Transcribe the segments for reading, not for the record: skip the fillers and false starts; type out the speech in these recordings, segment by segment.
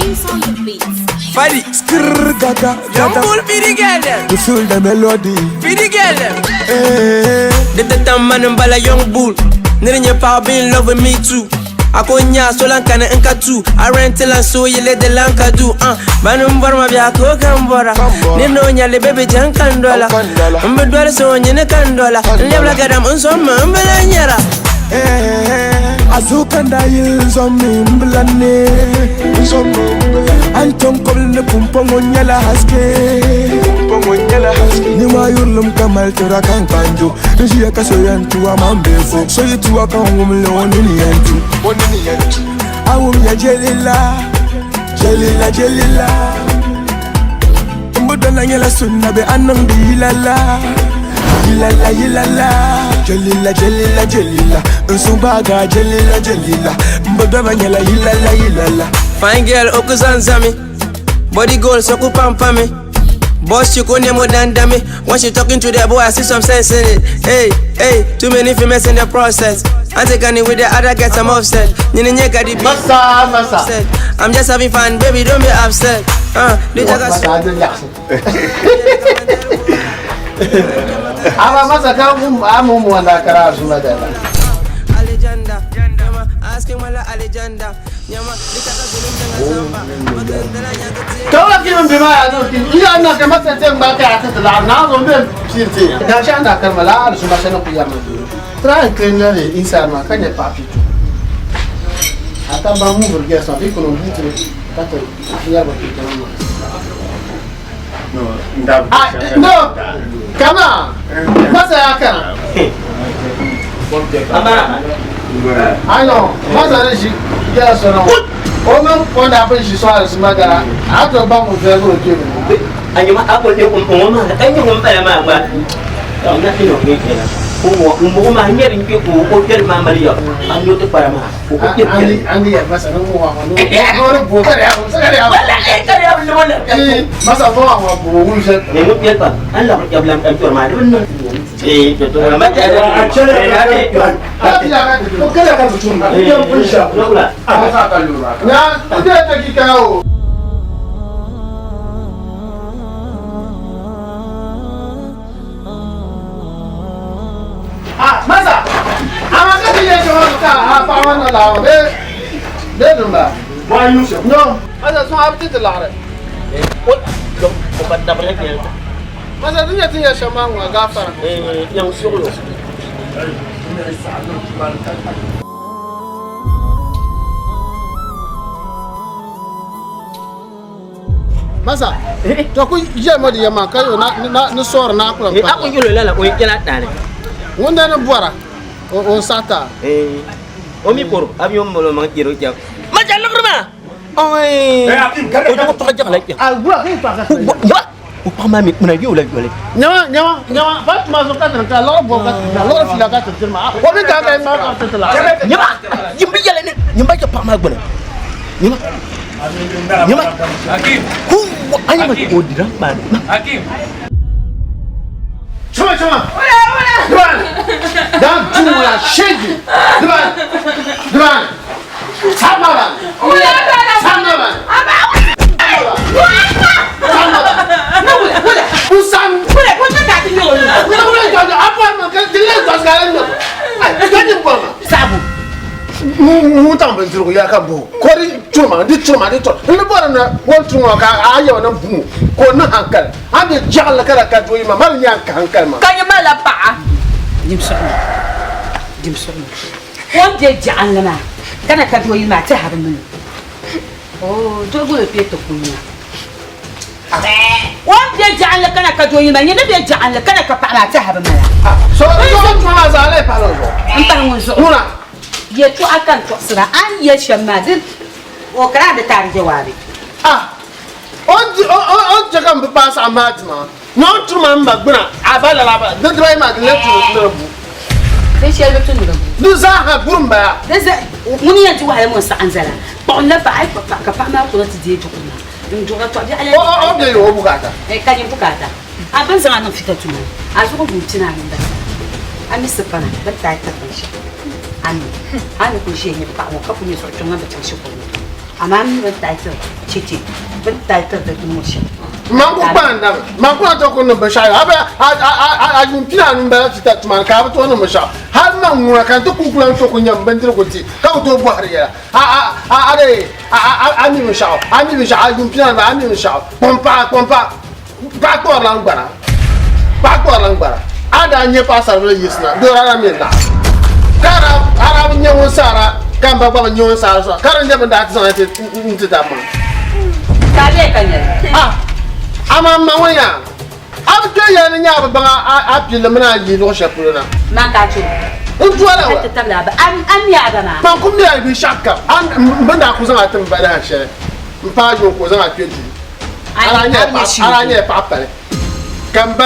Tunes on the beats. Fadi. Skrrr gaga Young gaga. bull feed the girl them. You feel the melody. Feed the girl them. Hey. The the man in bala young bull. Nigga your power be in love with me too. I konya so lan kana nka tu. I rent till and so you let the lanka do. Banum bora ma bia ko kan bora. Kan bora. Ni no nya le baby jan kan dola. Kan dola. Mbe dola so nyi ne kan dola. Kan Lebla dola. gadam unso ma mbela nyara. Azukanda yinzomi mblane Anton kobl ne pumpongo nyala haske Nima yurlum kamal tura kan kanjo Njiya kaso yantu amambefo So yitu akan wumle onini yantu Awum ya jelila Jelila jelila Mbudana nyala sunna be anang di yilala Yilala yilala Jelila jelila jelila Nsumbaga jelila jelila Mbudana nyala yilala yilala Fine girl okuzanzami. Body goal so ku pampa me. Boss you go nemo than dummy. When she talking to the boy, I see some sense in it. Hey, hey, too many females in the process. I take any with the other get some upset. Nyini nyeka di Masa, masa. upset. I'm just having fun, baby, don't be upset. The jaga Masa adin yaksin. Ama masa ka mu amu mu wanda kara suna da ba. Alejanda, nyama, asking wala Alejanda. Nyama, the jaga zulum danga zamba. Magandala nyaga te. Kawai ki mun bi ma ya zo ki iya na ka masa ten ba ka ta la na zo be pirti. Da sha na karmala al suma sai ku ya ma. Try and clean the inside ma kan ya papi tu. Ata ba mu burge sa bi kono butu ta to ya ba ki ta ma. No, ndab. Ah, no. Kama. Masa ya kana. Abara. Ano, masa ne shi ya sono. O men ko da fa shi so al suma da. A to ba mu fe ko ke mu. Anyuma ako ne um um ma anyi um bala ma ba. Na ino ne kenan. Ko mo ma nyeri ke ko ko tel ma mariya. Anyo te para ma. Ko ko tel. Andi andi ya masa no wa no. No no bo ka ya sa ka ya. Wala eh kare ya wala. Eh, masa bo wa bo wu se. Ne mo tel pa. An la ya blam am tor ma dun. Eh to to ma ta. A cire Ka ya ka Ko kada ka mutum. Yan funsha. Nokula. A sa ka lura. Na, ku da ta ki kawo. Ah, masa. Ama ka ti ye to ka ha pa wa na la be. Be dun ba. Wa Yusuf. No, masa sun abti ti lagre. Ko ko ba da ba ke. Masa dun ya ti ya shama ngwa gafara. Eh yang suglo. Masa. To ku je mo di yama ka yo na na ni sor na ku Eh ako yulo la la o kela tane. Wonda ni bora. O o sata. Eh o mi poro abiyo mo ma kiro kya. Ma jalla ma. Oi. Eh, Hakim, kada O to ka jala kya. Ah, gura kai pa ka. Ya. O pa ma mi muna yo la yo le. Nyama nyama nyama ba ma zo ka tan ka lo bo ka na lo fila ka tan ma. O bi ka ka ma ka tan la. Nyama. Yimbi yale ne. Nyamba ka pa ma gbona. Nyama. Nyama. Hakim, Ku anya ma o dira ba. Hakim. Chuma chuma. Duan. Dan chuma shegi. Duan. Duan. Samaban. Samaban. Samaban. Usam. Wula wula jɔjɔ a bɔ ma ka dile jɔsika la ɲɔ. Ayi ka nin bɔ ma. Sabu. Mun t'an bɛ ya ka bon kɔri tuma di tuma di tɔ ne bɔra na wɔn tuma ka a yɛ na bu ko ne hankali an bɛ jagala ka ka to i ma mali ɲa ka hankali ma. Ka nyɛ la paɣa. Dim suɣumi dim suɣumi o ni bɛ jaɣanli maa kana ka doo yili maa ti ha bi mini o doo gba bɛ ti kunya o ni bɛ jaɣanli kana ka doo yili maa nyɛ ni bɛ jaɣanli kana ka paɣa maa ti ha bi mala So so tuma za ale pa lo zuɣu. n pahi ŋun zuɣu Ŋuna yɛltɔɣa ka n tɔɣisira a ni yɛli shɛm maa di o kana di taari jawaabi ah o di o o o jɛ ka n bi paasi a maa dima n'o tuma n ba gbina a ba lala ba di dira ma di ne turu ne bu din shɛli bi tu ni di bu di zaa ha buru n baya. di za ŋuni yɛn ti wahala ŋun saɣim zala kpuɣim la paɣa ayi ka paɣa maa kuna ti deei duɣuri maa n duɣura tɔ biɛɣu O o o bɛ yen o bukata. la ka nyɛ bukaata a bin zaŋ a niŋ fita tuma a zuɣu buu tina a ni basa a mi sipana bi taai ka binshɛɣu a mi a ni ku ʒiya nyɛ paɣa ŋɔ ka ku nyɛ zuɣu kpiɔŋ ŋa bi chaŋ shikuru ni amaa a mi bin taai tiri Cheche bɛ ni taai tiri di dini ŋɔ shɛm. Man ku kpaŋ dama man ku na tooi ku niŋ binshɛɣu a bɛ a yuun pina anu m-bala ti ta tuma ni ka a bi tooi niŋ binshɛɣu hal man ŋuna ka n ti kuli ku lan tooi ku nyam bindirigu di ka ku tooi bɔhiri yɛla a a a a dee a a a mi binshɛɣu a mi binshɛɣu a yuun pina anu a mi binshɛɣu kpɔmpaɣa kpɔmpaɣa paɣa kpuɣirila n gbana paɣa kpuɣirila n gbana a daa nyɛ paɣasaribili yiɣisina doo a daa mi n naɣa ka a daa bi nyɛ ŋun saara ka n ba gba bi nyɛ ŋun saara so ka di nyɛ bin daa ti zaŋ ti n ti dabba Ka a bee ka nyɛli? A amaa m ma ŋɔ yaa a bi kpe yɛli ni nyɛ a bi baŋ a pilli mini a yi luɣ shɛli polo na. Man ka a chɛ o. N dɔla wa. Ka ti tabili a ba a mi a ba maa. Man ku mi a binshɛɣu kam m bini daa ku zaŋ a ti m ba dahin shɛli m paai yuŋ ka o zaŋ a kpe duu. A daa nyɛla paɣa pali ka m ba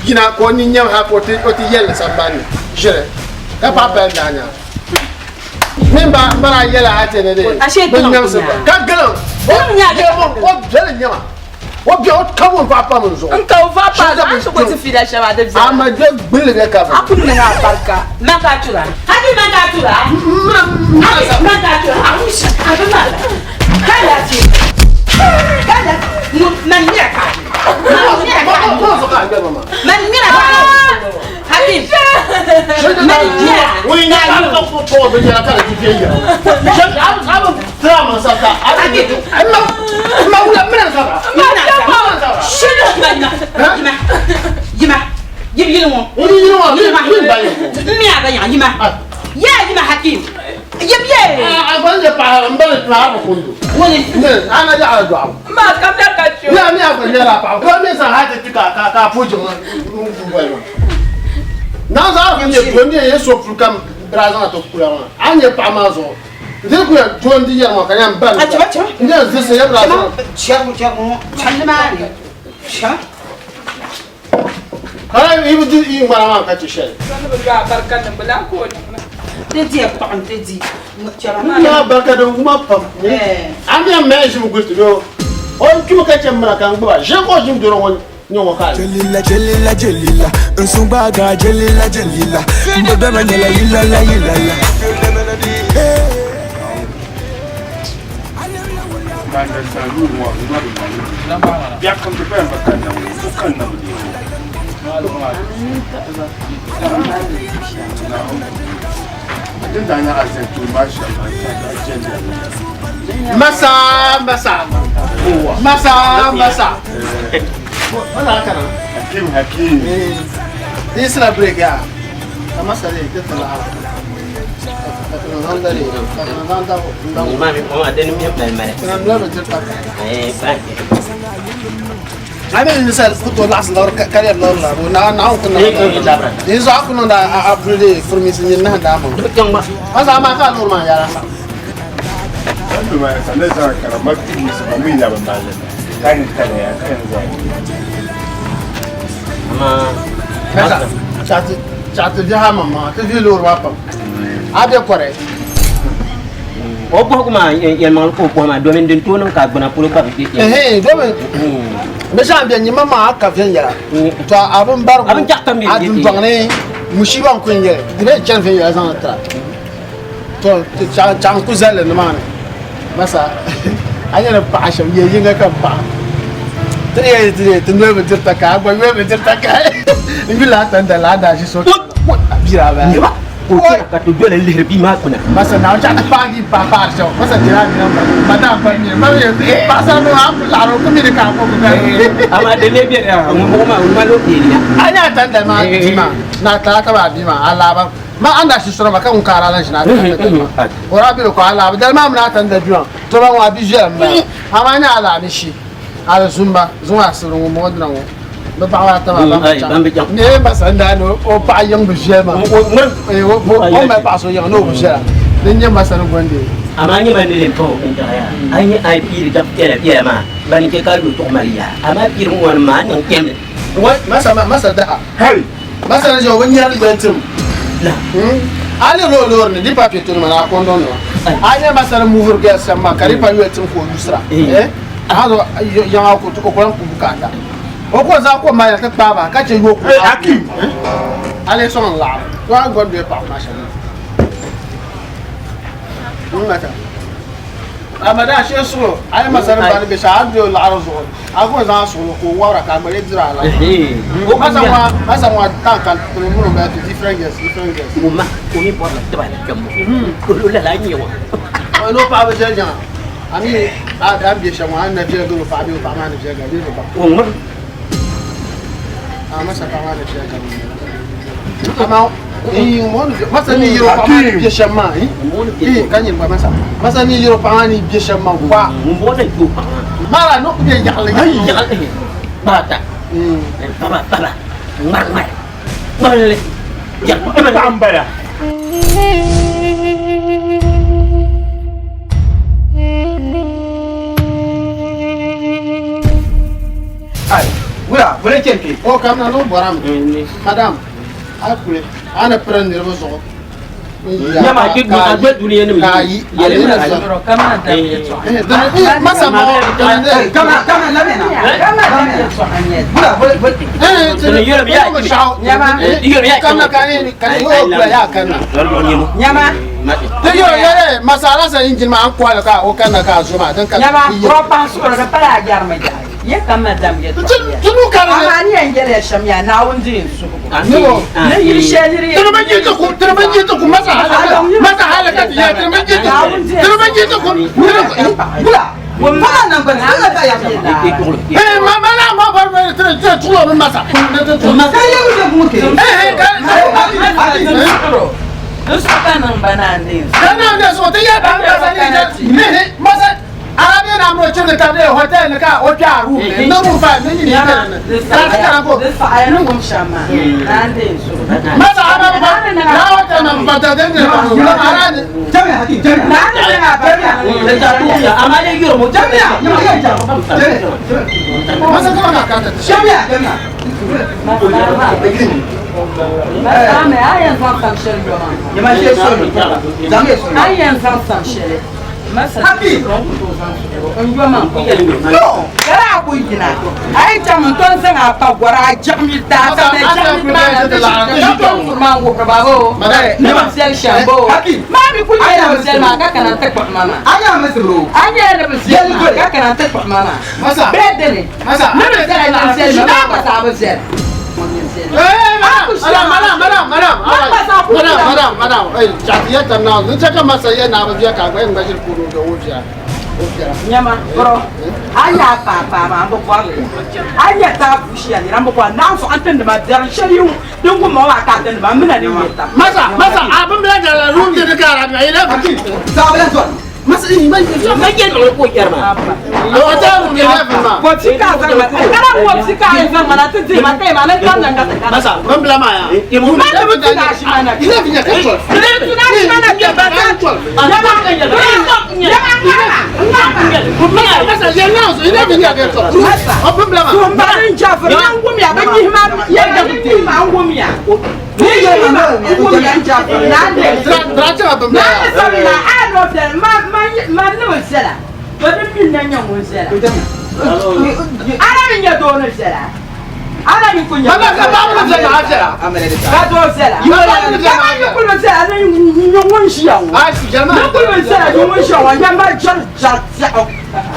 yina ka o nini nyam hal ka o ti yɛli sambani ni ʒiri ka paɣa pali n-daa nya a. Mini ba m ba daa yɛla a ti ni di bi nyaŋsi ba ka giliŋ o biɛli nyama o biɛ o ka ŋun vaɣa pam n zuɣu. N ka o vaɣa pa a ni ku ti fiila shɛm a di biɛla. Ama bɛ gbulli bɛ ka A ku niŋ a barika. Man ka a tura. Hali man ka a tura. Man ka a tura. A bi mali. Ma ka bɛ ka kpɛ Jelila jelila jelila nsumbaga jelila jelila mbebe nyela yilala yilala. Masa masa masa masa. Hakim Hakim. This is a break, yeah. Masa le ke tala. Abe ni sal kuto las lor kare lor la na na ku na ni zo ku na a approve formation ni na da mo asa ma ka lor ma yara sa Masa chati vi ha ma ti vi lor wa pam abe kore O bɔhigu maa yɛlimaŋli ka o bɔhi maa domin din tooi niŋ ka a gbuna polo gba bi kpe ehe domin bɛ shɛŋa bɛ nyima maa ka viɛnyɛla to a bin barigu A bin chaɣ tam a dundɔŋ ni mushiba n ku n yɛli di bɛ chani viɛnyɛla zaŋ tira to chaɣ n ku zalli nimaani masa a nyɛla paɣa shɛm yɛ yinga ka n paɣa ti ni yɛli ti ti noli bi diri takai a gba yoli bi diri takai n yuli a tandali a daa ʒi so a bira a baya ka ti doli lihiri bia maa kuna masa na chaɣ ti paagi paɣa paɣari shɛba masa jira ni ma ma daa pa mi ma mi paɣasara mi a ku laɣari ku mi ni ka a ku amaa di lee bɛ ŋun bɔŋɔ maa ŋun maa lo beeli ya a nya tandali maa bia maa na tala ka baa bia maa a laaba ma a na shishira ma ka ŋun kaara lan ʒina a tandali maa o daa bɛ ko a laaba dali maa mini a tandali bia maa to ba ŋɔ a bi ʒiɛla m bala amaa nya a laa ni shi a di zumba zuŋ a sibiri ŋun bɔŋɔ dina ŋɔ bɛ paɣaba ata maa ban bi chaŋ ne masa n daa ni o paɣa yiŋ bi ʒiɛli maa o mali paɣa so yiŋ ni o bi ʒiɛla din nyɛ masa ni gondi amaa nyɛ ban ni len pa o bintaɣa yaa a nyɛ a yi piiri dab piɛla piɛla maa ban chɛ ka lu tuɣu mali yaa amaa piiri ŋɔ nim maa a niŋ kpɛmli masa masa daha masa ni ʒɛ o bi nyɛri gbali tim a lihiri o loori ni di pa piɛto nima ni a kɔndɔŋ nima a nyɛ masa ni muhiri gɛli shɛm maa ka di pa yoli tim ka o yusira yaŋa o ku lahi ku bukaata o ko zaŋ kom maa ti kpaai ba ka chɛ yo ku Hakim a lee sɔŋ n laɣiri to a gɔri bɛ paɣaba maa shɛm n mata Ramadan shi suɣulo a yi masani bani bɛ shɛli a ni bɛ o laɣari zuɣu a ku zaŋ suɣulo ka o wabira ka a gba lee diri a la masa ŋɔ tan ka pili muni bɛ to different girls different girls o ma o mi bɔrila tiba la kpɛm o o lala nyɛ wa o ni o paɣaba viɛli jaŋa a mi a a bɛ shɛm ŋɔ a ni na viɛli gari o paɣa bee o paɣa maa ni viɛli gari bee ba o ŋmiri a masa paɣa maa ni viɛli gari amaa masa ni yɛrɛ o paɣa maa ni bɛ shɛm maa ka nyini gba masa masa ni yɛrɛ o paɣa maa ni bɛ shɛm maa wa ŋun bɔŋɔ na kpɛ o paɣa maa mara no ku bɛ yaɣali yaɣali kpaata baba baba ŋmari ŋmari ŋmarili yaɣali Paɣa n-bala. Ai, wula, wula chɛn kpe. O kamina n'o bɔra mi madam a kuli a ni piri niriba zuɣu Nyama, a gbe duniya nim ka yi yɛli a ma. yi Kamina dam yɛltɔɣa. masa mɔgɔ Kama, kama lamɛna. Kamina dam yɛltɔɣa n-nyɛ li. Wula, wula, wula. kamina ka ni ka ni o kula ya kanna Nyama, te yo yɛrɛ masa ala sa injin ma an kɔli ka o kanna k'a zo ma den ka nyama, kɔrɔ paɣa suɣuri di pala a jɛrimi jahi. Ye kamina dam yɛltɔɣa n-nyɛ li. tunu kari Amaa ni yɛn yɛli ya shɛm yaa Naawuni di yɛn suhigu. Ni Ni yili shɛli niri yɛn tunu ji ti kun tunu ji ti kun masa halaka masa halaka ti ya tunu ji ti kun tunu ji ti kun Wula, pala nan gbani, ala ta ya kama. eh ma ma la ma ba tunu tunu tulo mi masa Ka ye wuli kun ke. eh eh ka Di suhu ka niŋ ba na n-deei suhigu. kana ne so te ya ba masa ni ne ne masa arabe na mo chiri ka ne hotel ne ka o twa ru ne ne ru fa ne ni ne Di ne ka ka ko saɣaya di saɣaya ni wum shɛm maa na n-deei suhigu. masa ara ba na hotel na ba ta den ne ba ara ne Jami'a, hakim, jami'a. Na n niŋ a barika. amma dai yoro mo Jami'a, nyama ye jami'a. Jami'a, masa ka na ka ta jami'a, jami'a. Masa mi a yɛn zaŋ sam shɛli yɔ maa. Nyama she solo. Jami'a solo. A yɛn zaŋ sam shɛli. Masa Happy. n yɔ maa. No. Kara a ku yina a yi chaŋ n tom zaŋ a pa gɔri a jiɣimi daa ka mɛ jiɣimi maa na ti ʒi ka tom kuri maa n wuhiri ba boo ni bi viɛli shɛm boo Happy. maa mi ku nyɛla bi viɛli maa ka kana n ti kpuɣi ma maa Anya masiro. a nyɛla ni bi viɛli maa ka kana n ti kpuɣi ma maa masa bee dini masa ni bi viɛla ni bi viɛli maa maa gba zaa bi viɛli Eh, madam, madam, madam, madam, madam, madam, madam, eh, jati ya tam na, ni chaka masa ya na ba biya ka gba ngba jir kunu do o biya. O biya. Nyama kɔrɔ a y'a paa paa maa n bi bɔrili a nyɛ taa pusiya nira n bi bɔri n'a fɔ an tɛ nin ma dɛrɛ shɛli yi din ko mɔgɔ b'a k'a tɛ nin ma n bɛna nin yɛ ta. Masa, masa, abin bila da la room de ka ra na ila. Hakim, sabila zon. Masa ni ma ma je no ko yar ma o ta room de la ma. Wɔbisi k'a zaŋ ma kana wɔbisi k'a zaŋ ma na ti di ma tɛ ma ne tam na ka ti kana. Masa, ban bila ma ya. Ma ti bi tuna si ma na. Ila binya ka tol. Ti tuna si ma na kɛ ba ta. Yaba yaba ŋama Masa, ya na so ila binya ka tol. Masa. O ban bila ma. Tumbari n jafiri na n wumya bi nyihi ma ya bi nyihi ma n wumya. Ni nyihi ma n wumya n jafiri na n de. Dra dra cha ban bila. Na ni sabi na a n'o viɛli ma ma ma ni bi viɛla to di mi na nyɛ ŋun viɛla. Ala mi nyɛ doo ni viɛla. Ala mi ku nyɛ. Mama ka ba mu viɛla a viɛla. Ka doo viɛla. Ka mi kuli bi viɛla ni nyɛ ŋun ʒiya ŋɔ. A si jama. Ne kuli bi viɛla ni ŋun ʒiya ŋɔ yɛmba jɛri jɛri tiɛɣu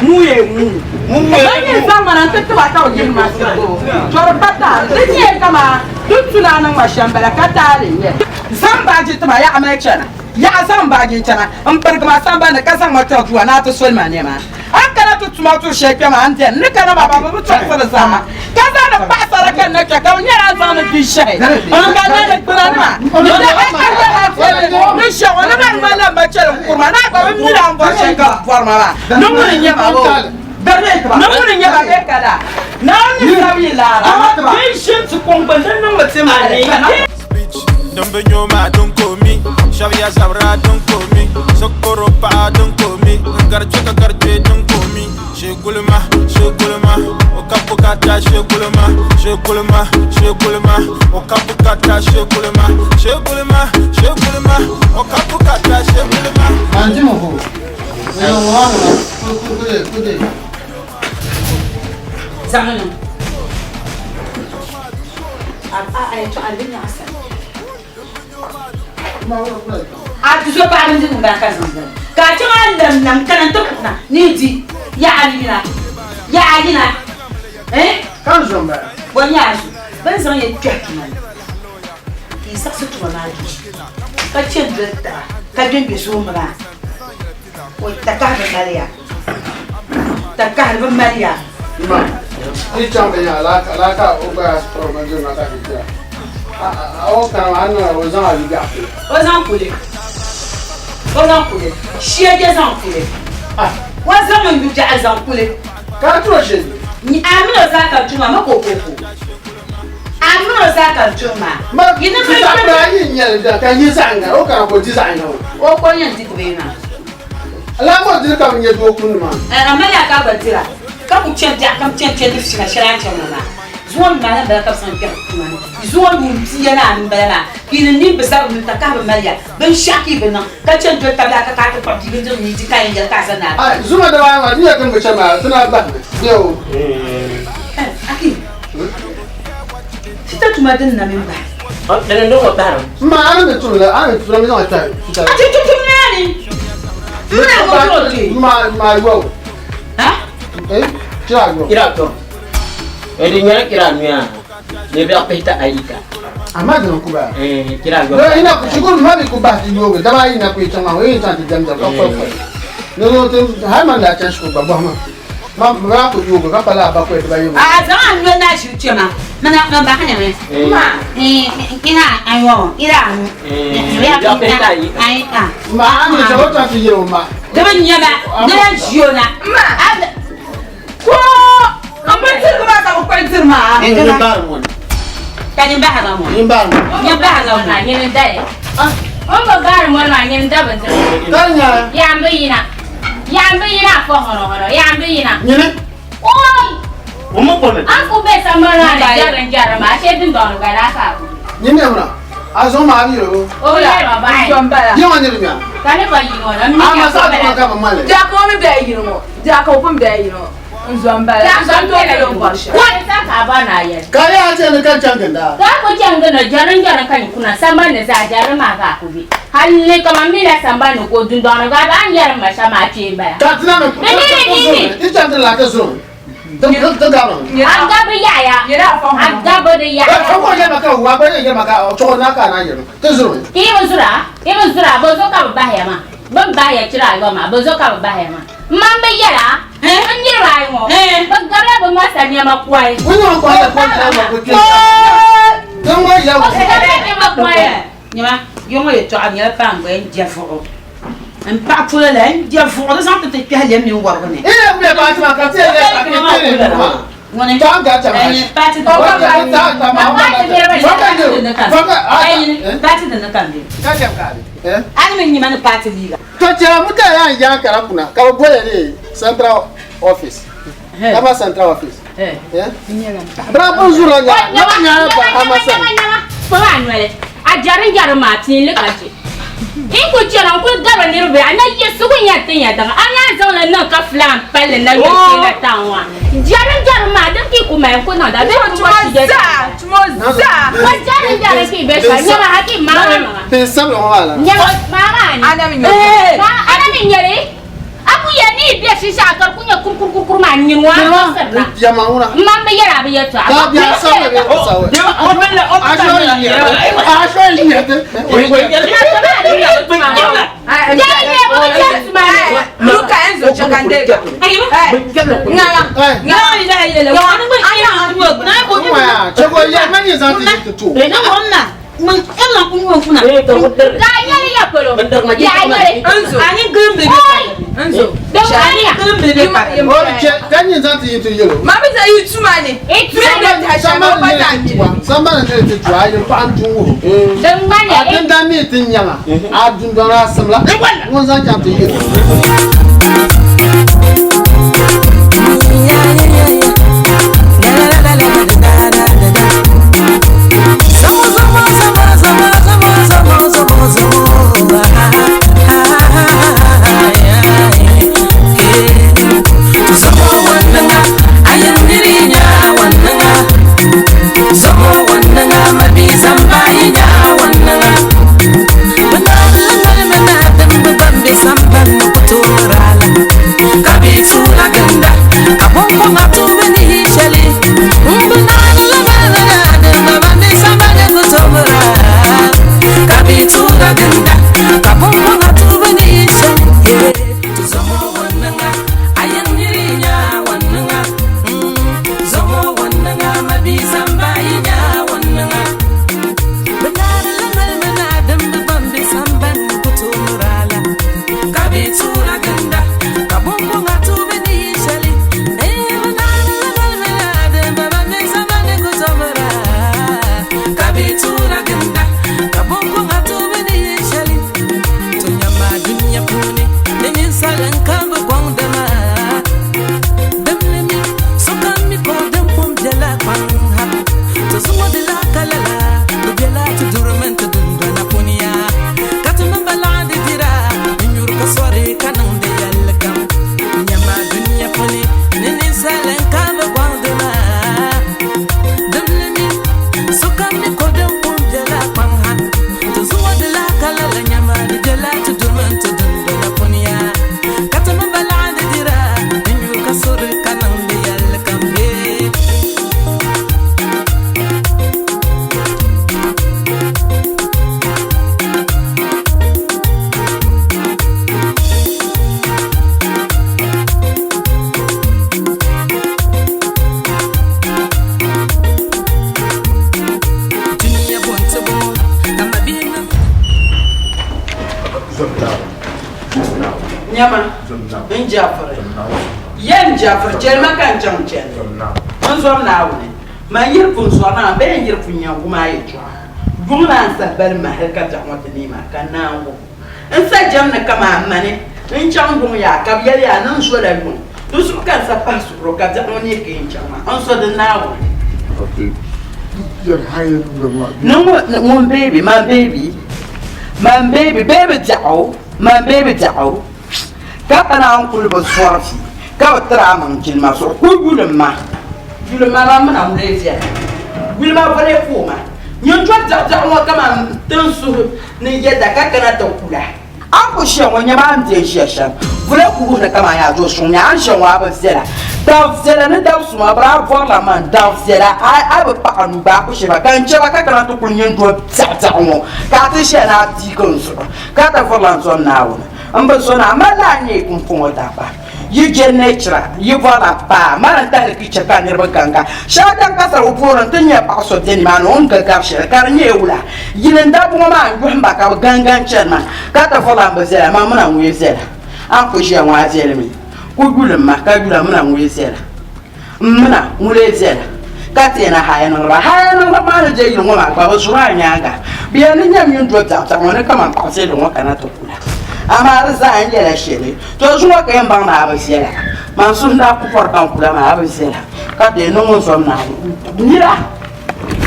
ŋun yɛ ŋun. Ba nyɛ zaŋ mana n ti tiba ka bi yihi ma sirgo. Tɔri pa taali di nyɛ kama di tuna niŋ ma shɛm bala ka taali n nyɛ. Zaŋ baaji tima yaɣa mali chana yaɣa zaŋ baaji n chana n pirigi ma sambani ka zaŋ ma kpɛ duwa ni a ti soli ma nɛma. A kana ti tuma turi shɛli kpɛ maa n dɛni ni kana maa ba bi bi tɔɣisiri zaa ka zaŋdi paɣasara ka na kpɛ ka bi nyɛla zaŋ ni bia shɛhi n ka na ni gbuna nima ni ni shɛŋa ni ma ŋmanila n ba chɛli n kuri ma naa gba bi mila n bɔri shɛli ka bi bɔri ma maa ni ŋuni n nyɛ ma boo ni ŋuni n nyɛ ma bee ka da Naawuni ni sabi yi laara din ʒi n ti kɔŋ gbuni din niŋmi ti maali. Dun bi nyoma dun ko mi Shab ya zabra dun ko mi Sokoro pa dun ko mi Garje ka garje dun ko mi Shegulma, shegulma Okapukata shegulma Shegulma, shegulma Okapukata shegulma Shegulma, shegulma Okapukata shegulma Anji mo ko. Eh, wa wa. Ku ku ku ku. Zaŋ niŋ. A yɛltɔɣa di bi nyaɣasa. A ti zo paɣaba n-di niŋ baa ka zaŋ zali. Ka a chaŋ a lam lam kana n-ti kpuɣi na ni yi di. Yaɣa yina, yaɣa yina, eh? Ka n zo m-bala. Bɔ n-nyɛ a zo? Bɛ ni zaŋ ya kpɛhi tuma ni, ka yi saɣisi tuma maa duli, ka chɛ n-doli taba, ka gbɛŋgbɛ zoomba maa. O takahi bi mali ya. Takahi bi mali ya. Ma, ti chaŋ bɛ nya alaaka o gba yaa sitɔri bindirigu na ka ti dira. A o kana maa a ni niŋ o zaŋ a yu biɛɣu kuli. O zaŋ kuli. O zaŋ kuli. Shia je zaŋ kuli. O zaŋ n yu biɛɣu zaŋ kuli. Ka a turi o shee? A mini o zaa ka n tuma ma ka o koko. A mini o zaa ka n tuhi maa. Ma, ti zaɣ kura ayi n-nyɛ li ka yi zaɣ yiŋga, o kana ka o di zaɣ yiŋga ŋɔ. O ko yɛn di dibee maa. Lala ka o diri ka bi nyɛ doo kundi maa. A mali a ka a gba dira, ka ku chani biɛɣu kam chani chani ti fina shɛli a ni chani ŋɔ maa. Zuŋɔ ni maa na m-bala ka bɛ zaŋ kpɛhi tuma ni. Zuŋɔ yuun pia ni anu m-bala maa, ka yi ni nini bi zabiri mini takahi bi mali ya, binshɛɣu ka yi bi niŋ, ka chani doli tabili a ka ka a ti kpuɣi bia bindirigu ni yi di ka yɛn yɛli ka a sa naai. Ai, zuma dibaayi maa, di nyɛla din bi chani maa, ti na bahimi bee o? Akim, Fita tuma din na mini bahi. Dini n-niŋ o bahiri. M ma, a ni mi tum li, a ni tum mi zaŋ kpɛhi fita. A ti tum tum naani. M ma ka o ti o kpee. Ma ayɔbu. Ha? Eh, kira ayɔbu. Kira ayɔbu. Eh, di nyɛla kira anuya ni biɛɣu pihita ayi ka. Amma dini ku bala. Eh, kira ayɔbu. Dɔ ina ku shikuru ma mi ku bahi ti yoogi daba ayi na ku yi chaŋ maa, o yi chaŋ ti dɛm dɛm ka kɔli kɔli. Ni zo ti hali man daa chaŋ shikuru gba bɔhima. Ma daa ku yoogi ka pa laa bakɔi dibayi ŋɔ. A zaŋ a noli ni a ʒiri kpɛma mana man bahi ni mi. Ma ina ayɔbu ina anu. Biɛɣu pihita ayi ka. Ayi ka. Ma a mi chaŋ o chaŋ ti yɛli o ma. Di bi nyɛma ni lan ʒi o na. Ma. Ko n bindirigu maa ka bɛ kpali diri maa. Nyin bahi ŋɔ ni. Ka nyin bahi ŋɔ ŋɔ. Nyin bahi ŋɔ. Nyin bahi ŋɔ ŋɔ. Nyini dali. O bi baari mɔri maa nyini da bindirigu. Ka di nyɛla. Yaa n bi yina. Yaa n bi yina fɔ hɔrɔ hɔrɔ. Yaa n bi yina. Nyini. Oi. O mi kɔmi. An ku be sambani maa ni jɛrim jɛrim maa shee dundɔŋ ni gba daa ka a ku be. Nyini ŋuna. A zuŋ maa a bi yɛli o. O bi yɛli ma bahi. N bala. Yi ŋɔ niriba. Ka ni ba yini ŋɔ na. M mi A ma ka saɣa bala. tuma ka bi mali. Jaaka o mi bɛ yini ŋɔ. Jaaka o pun bɛ yini ŋɔ. N zo m-bala. N zo n-tooi yɛli o ni bɔri shɛli. Wani sa ka a bɔri ni a yɛli? Ka yaa chɛ ni ka chaŋ ginda? Ka a ku chaŋ ginda, jɛriŋ jɛriŋ ka nyin kuna sambani ni zaa jɛriŋ maa ka a ku be. Halli kaman mi la sambani ni ka o dundɔŋ ni gba a ni yɛri ma shɛm maa kpee m-bala. Ka ti na mi Di mi di mi. Ti chaŋ ti lahi ti zuri ti gabimi. A gabi yaɣiya. A gabi di yaɣiya. Ka ko yɛli ma ka wa gba yɛli ma ka chuɣu na ka a naan yɛli ti zurimi. Yi bi zura, yi bi zura, bɔ zuɣu ka bɛ bahi ya maa? Bɛ ni bahi ya chira ayɔbu maa, bɔ zuɣu ka bɛ bahi ya maa? M ma m-bi yɛl a, n niriba ayi ŋɔ, bɛ gabila bɛ masa nɛma kɔhi. Ŋun nyɛ ŋun kɔhi ya kɔhi ya kɔhi kpe. Din ŋɔ ya O gabila nɛma kɔhi. Nyama, yi ŋɔ yɛtɔɣa nyɛla paŋ gba n je vuɣu. N paɣa polo la n je vuɣu di zaŋ ti ti kpɛhi lɛm mini wɔbigu ni. Ina bɛ paati maa ka ti yɛn lɛbi ka ti ni maa. Ŋuni? Taŋ ka chaŋ hashi. Paati din paati din ni ka m be. Ka lɛbi ka a be. A ni mi nyima ni paati liiga. To chɛla mutane yan yan kara kuna ka bɛ boli li central office. Kama central office. Bra pun zura nya. Nyama nyama ba ama san. Kpab a noli. A jɛrim jɛrim maa piinli ka chɛ. N ku chɛna n kuli gari niriba a na yiɣisigu n yɛn ti nya tiŋa a naan zaŋli niŋ ka filaan palli na yuli ti na taŋ ŋɔ jɛrim jɛrim maa din ki ku mali n ku niŋda bee ku bɔ ti jɛ ko jɛrim jɛrim ki bɛ shɛli nyɛma haki maa maa Pin sabila ŋɔ maa la. nyɛma maa maa ni ana mi nyɛli a ku yɛ ni yi bɛ shinshɛɣu ka di ku nyɛ kurkurkurkur maa nyini ŋɔ a sirina Yɛma ŋuna. n ma bi yɛli a bi yɛltɔɣa Ka biɛri sabila bɛ sawa. A shɔ yi nyɛti. Luka Enzo Chakandega. Ngala. Ŋmaya chɛko yɛ ma nyɛ zaŋ ti yi ti to. Ka nyɛli ya polo ya nyɛli Enzo. Enzo. O chɛ ka nyɛ zaŋ ti yi ti yɛlo. Ma mi za yi tuma ni. Sambani ni ti tu a yi paɣa n tum wuhi. A dinda mi ti nyaŋa a dundɔŋ a simla ŋun zaŋ chaŋ ti yɛlo. Samban. N jɛfiri chɛli ma ka n chaŋ chɛli n zom Naawuni. Man yiri pun sɔri na maa bee n yiri pun yɛn wum a yɛtɔɣa yuŋ ni a ni sahi bali ma hali ka biɛɣu ŋɔ ti neei maa ka n naan wum. N sa jɛm ni kaman mani n chaŋ yuŋ yaa ka bɛ yɛli yaa ni n zola yuŋ, di zuɣu ka n sa pahi suhuro ka biɛɣu ŋɔ neei ka yɛn chaŋ maa, n zo di Naawuni. Ni ŋun beebi, man beebi, man beebi, beebi biɛɣu, man beebi biɛɣu, ka pa naan kuli bi zɔri vi ka bi tiri a maŋ jilima zuɣu, kuli yulim ma, yulim ma man mina ŋun lee viɛla, yuli ma voli fooma, nyin doli biɛɣu biɛɣu ŋɔ kaman tin suhu ni yɛda ka kana ti kula. A ni ku ʒiya ŋɔ nyama a ni bɛ ʒiya shɛm vula ku wuhi ni kaman yaa do suŋ ni a ni ʒiya ŋɔ a bi viɛla. Daŋ viɛla ni daŋ suma biri a bɔrila man daŋ viɛla a bi paɣ a nuu gba a ku ʒe ba ka n chɛ ba ka kana ti kuli nyin do biɛɣubiɛɣu ŋɔ ka a ti ʒiya ni a biigi n zuɣu ka ti vurila n zom Naawuni. M bi zo ni a mali a nyee pumpɔŋɔ daba. Yi je nechira, yi bɔrila paa, mali n-tahili ki chɛ ka niriba ganga. Shɛli din ka sarigu puuni nti nya paɣ so be nimaani o ni ga gari shɛli, ka di nyɛ wula? Yili n-dabba ŋɔ maa n-yɔhim ba ka bɛ ganga n-chani maa, ka ti vɔrila m bi viɛla, man mini a ŋun yi viɛla. A ni ku ʒiya ŋɔ a viɛlimi? Ku yulim ma ka yula m mini a ŋun yi viɛla. M mini a ŋun lee viɛla, ka ti yɛn a haya niŋdi ba. Haya niŋdiba maa ni be yili ŋɔ maa gba, bɛ zuri a nyaaŋa. Bɛ yɛn ni nyam nyin do biɛɣubiɛɣu ŋɔ ni kaman paɣ viɛlli ŋɔ kana ti kula. Amaa di zaa n yɛla shɛli, to zuŋɔ ka yɛn baŋ ni a bi viɛla. Man suhu n daa ku pɔri ka n kula maa, a bi viɛla, ka ti yɛn niŋ ŋun zom Naawuni nira.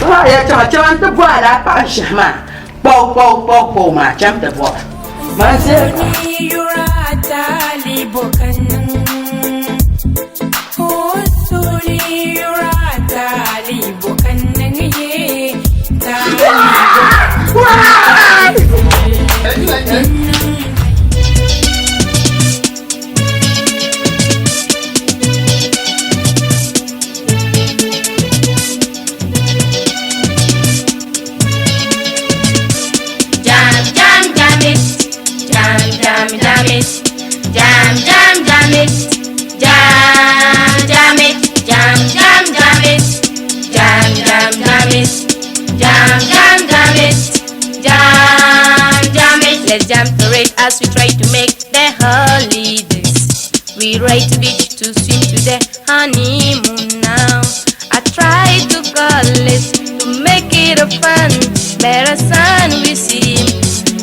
Maa ya chaŋ, chaŋ nti bɔ a daa paɣ n-shɛhi maa, kpaw, kpaw, kpaw, kpaw maa, cham ti bɔ ba. Man viɛli pam. Jam, jam, jam it. Jam, jam, jam it. Jam, jam, jam it. Jam, jam it. Jam, jam, jam it. Jam, jam, jam it. Jam, jam, jam it. Jam, jam it. Let's jam to it as we try to make the holidays. We ride to beach to swim to the honeymoon now. I try to call it to make it a fun, better sun we see.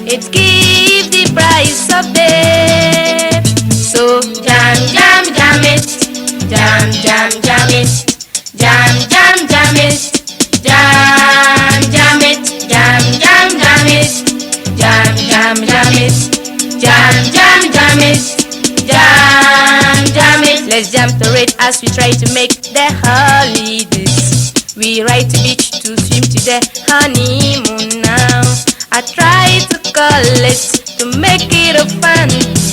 It gives the price of death. So jam, jam, jam it. Jam, jam, jam it. Jam, jam, jam it. Jam, jam it. Jam, jam, jam it. Jam, jam, jam it. Jam, jam, jam it. Jam, jam it. Let's jam to it as we try to make the holidays. We ride to beach to swim to the honeymoon now. I try to call it to make it a fun,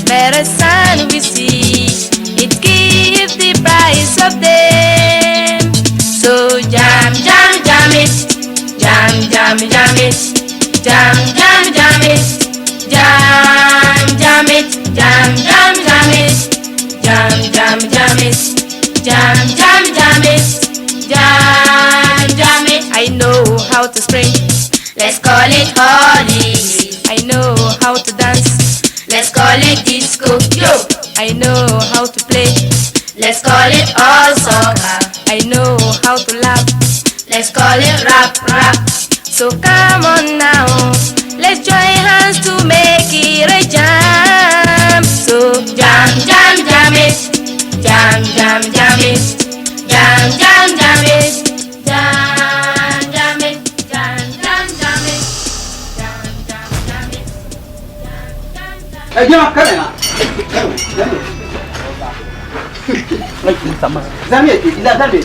better sun we see. It gives the price of them. So jam, jam, jam it. Jam, jam, jam it. Jam, jam, jam it. Jam, jam it. Jam, jam, jam it. Jam, jam, jam it. Jam, jam, jam it. Jam, jam it. I know how to spring. Let's call it holly. I know how to dance. Let's call it disco. Yo. I know how to play. Let's call it all soccer. I know how to laugh. Let's call it rap rap. So come on now, let's join hands to make it a jam. So jam jam jam it, jam jam jam it, jam jam jam it, jam jam it, jam jam jam it, jam jam jam it, jam jam jam. Ɛ jama kɛmɛ na kɛmɛ kɛmɛ zami ye ila zami.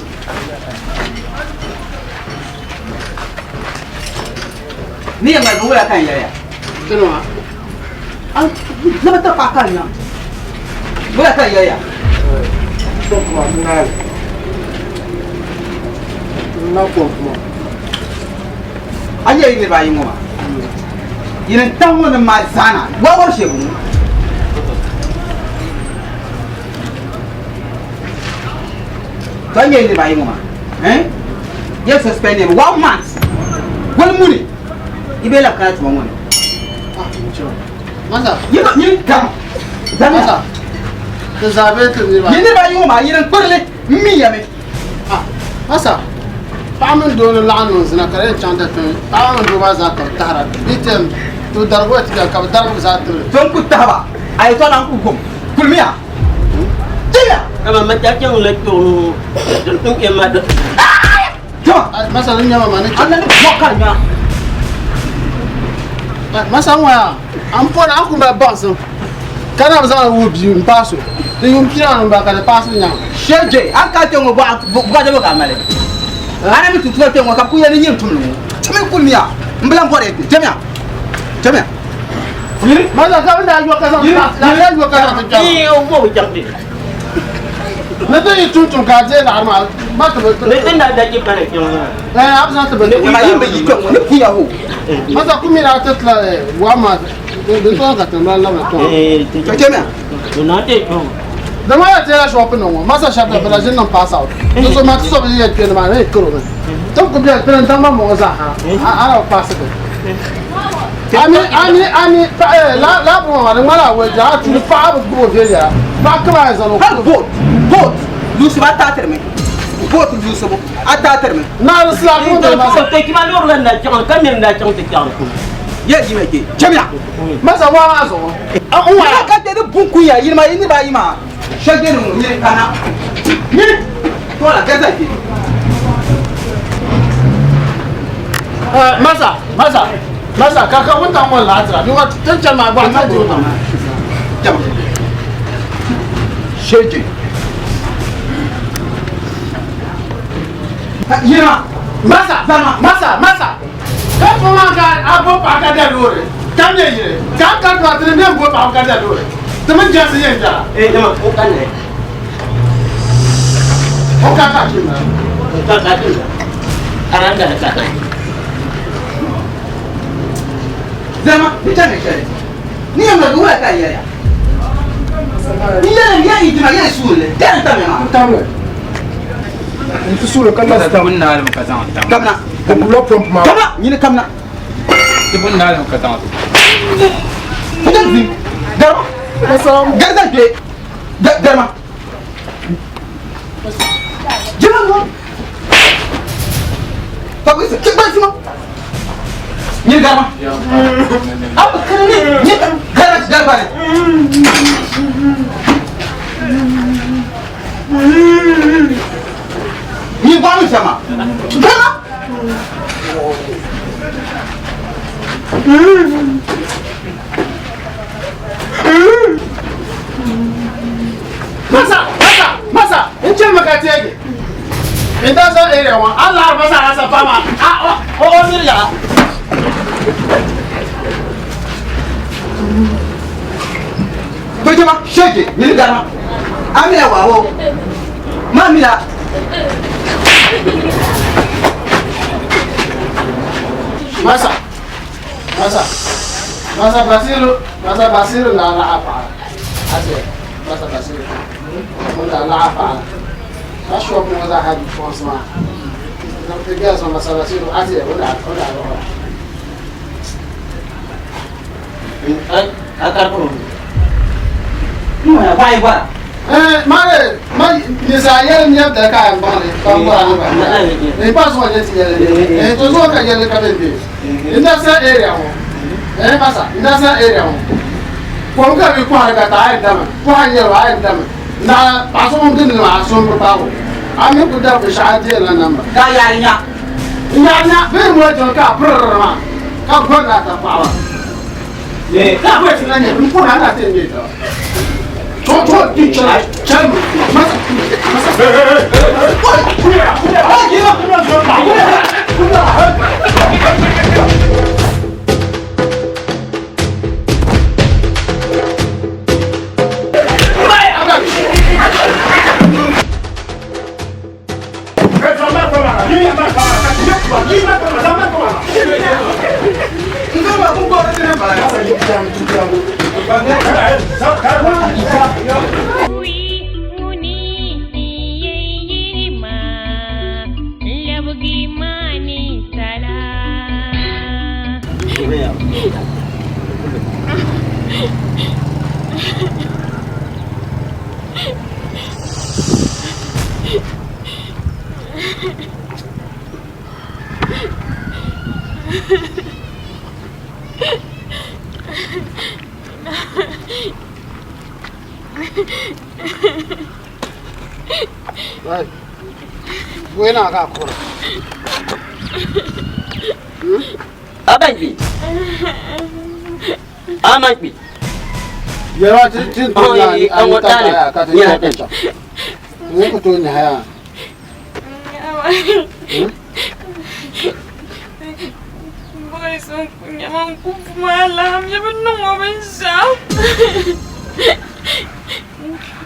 Ni yɛ ŋmali wula kan yɛya. Kini wa? An ne bɛ taa paɣa kan nya. Wula kan yɛya. Kuma naali. Na ko kuma. A yɛ niriba ayi ŋɔ maa. Yini n tahi ŋɔ ni maa zaana wawari shee ŋɔ. To a nyɛ niriba ayi ŋɔ maa. Eh? Yɛ suspend him one month. Goli muni. I bɛ labi kana tuma ŋɔ ni. Masa. Yin yin kam. Masa. Ti zaa bee ti niriba. Yi niriba ayi ŋɔ maa, yi din kpirili m mi ya mi. Ah, masa, paɣa mini doo ni laɣim niŋ zina ka di yɛn chaŋ dapim, paɣa mini doo maa zaa ka bɛ tahira. Di yi ti yɛn to darigu ti bɛni ka bɛ darigi bɛ zaa tibili. To n ku tahi ba, a yɛtɔɣa la n ku gum. Kulimiya! Chɛliya! Kama ma ta chaŋ la kpiɔŋ din n ma di. Jama! Masa ni nyama ma ni An na ni bɔ ka nya. Masa ŋɔ yaa, an pɔri an ku mali baŋsim ka na bi zaŋ li wuhi bia m-paai so. Di yuun pia ni m-bala ka di paasi nyaŋ. Shɛje, a ka kpe ŋɔ bɔɣa dama ka a mali. A na mi tu tuma kpe ŋɔ ka bɛ ku yɛli ni nyini tumli ŋɔ. Ti mi kulimiya, m bi lan bɔri ya kpe. Chamiya! Chamiya! Masa ka bɛ daa yo ka zaŋ daa yo ka zaŋ ti kpɛma. Ii, o bo bi chaŋ ti. Ni ti yi tum tum ka a deei laɣiri maa, ma ti bi. Ni ti daa da chi pani kpɛŋ maa. Ɛɛ, a bi zaŋ ti bi. Ma yi bi yi kpe ŋɔ ni puya ho. Masa ku mi daa ti tila waa maa di tɔŋ ka ti mali labina tɔŋ. Chamiya! O naa ti kpɛŋ. Dama ya teela shop ni ŋɔ masa shɛba da bala ʒini niŋ pass out di so ma ti so bi yɛn kpɛ ni maa ni karo mi ti ku bɛni pini n daŋ ma mɔŋɔ zaa ha a na bi paasi bi ami ami ami la la bu ŋɔ di ŋmana a wɛja a tuuli paɣa bi gbubi o viɛnyɛla paɣa kama a zan o Hali boat boat lusibu a taatiri mi boat lusibu a taatiri mi. Naa di sila ku dali masa. To kima loori la n daa chaŋ ka miri n daa chaŋ ti chaŋ. Yɛ yima ke chamiya. Masa waa maa zuɣu. Yina ka tɛ di bun kunya yini maa yi niriba ayi maa shɛge ni ŋun yini kana yini tɔla gaza ke. Masa masa masa ka ka wuntaŋ ŋɔ laatira bi wa tin chani maa gba ti di wuntaŋ maa. Jama shɛge yini maa. Masa masa masa ka fɔ maa ka a bo paɣa ka da loori ka nyɛ yili ka ka dɔɣi ti ni bɛ bo paɣa ka da loori ti mi jɛnsi yɛn jɛra. Ee jama o ka nɛ. O ka ka ti ma. O ka ka ti ma. Aran da ka ka. Zama ni chani shɛli ni yɛn ma wula ka yɛli ya ni yɛli ni yɛn yi dima yɛn suuli dɛni tamya maa. Tamle. N ti suuli ka la tam. Ti naali ka zaŋ tam. Kamina. Di bula pɔmp maa. Kamina nyini kamina. Ti bun naali ka zaŋ. Futa zi garma. Garza kpe garma. Jima ŋɔ. Fagbisi kpɛsi ma. Nyini garma. Abu kiri ni nyini garma garma ni. Nyini bɔɣu mi sɛma. Garma. Masa masa masa n chɛ mi ka teegi n da zaŋ area ŋɔ a laari masa a sa pa maa a o o miri yaɣa. To jama shege nyini garma. Amina wa wo. Ma mila. Masa masa masa Basiru masa Basiru na laɣa paɣa ase masa Basiru ŋun daa laɣa paɣa ka shop ŋɔ zaa ha bipuɣinsi maa ti gɛri so masa Basiru ase o daa o daa lɔɣira. A kari kuro. Ŋɔ ya bayi bɔra. Mare ma nisa yɛli nyɛ dali ka yɛn baŋli ka n bɔra ni ba ni pa zuɣu nyɛ ti yɛli ni to zuɣu ka yɛli ka bɛ bɛ industrial area ŋɔ eh masa industrial area ŋɔ kom ka bi kɔhiri ka taa a yɛn dami kɔha n yɛli wa a yɛn dami na paɣa so ŋun dindi maa a so n bi paagi o a mi ku dabi binshɛɣu a deeri la namba Ka yaari nya. nya nya bee mo jɔn ka a piriri maa ka gɔri na ta paɣaba ka bɛ ti na nyɛ n puhi a na ti nyɛ taba to to di chɛla chɛli masa masa. Wei na ka kura. Aban kpi. Aman kpi. Yɛrɛ ti ti to na ni an ta ta ya ka ti ya ta. Ni ku to ni haya. Boys, nyama nkufumala, mjebe nungo binsha.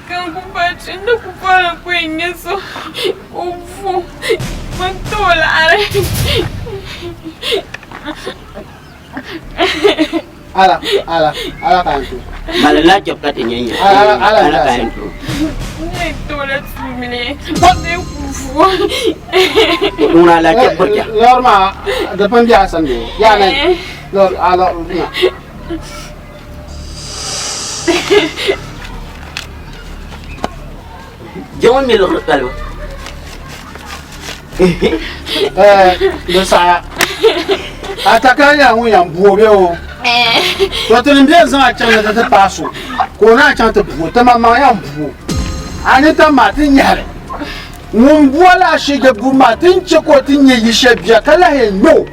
Kankupa chinda kupala kwenyeso. Ufu. Mantolare. Ala ala ala kan tu. Malala job ka ti nyanya. Ala ala ala kan tu. Ne tola tumine. Ne kufu. Nuna la job burja. Lor ma da pan biya san de. Ya na. Lor ala na. Jawon mi lor kalwa. Eh, do saya. Ataka ya ŋun yan buo be o. To ti ni bɛ zaŋ a chaŋ ni ti ti paai so ka o naan chaŋ ti buo ti maŋmaŋ yan buo a ni tam maa ti nyɛhili ŋun buo la ashige bu maa ti ni che ka o ti nyɛ yi shɛli bia ka lahi yɛn ŋme o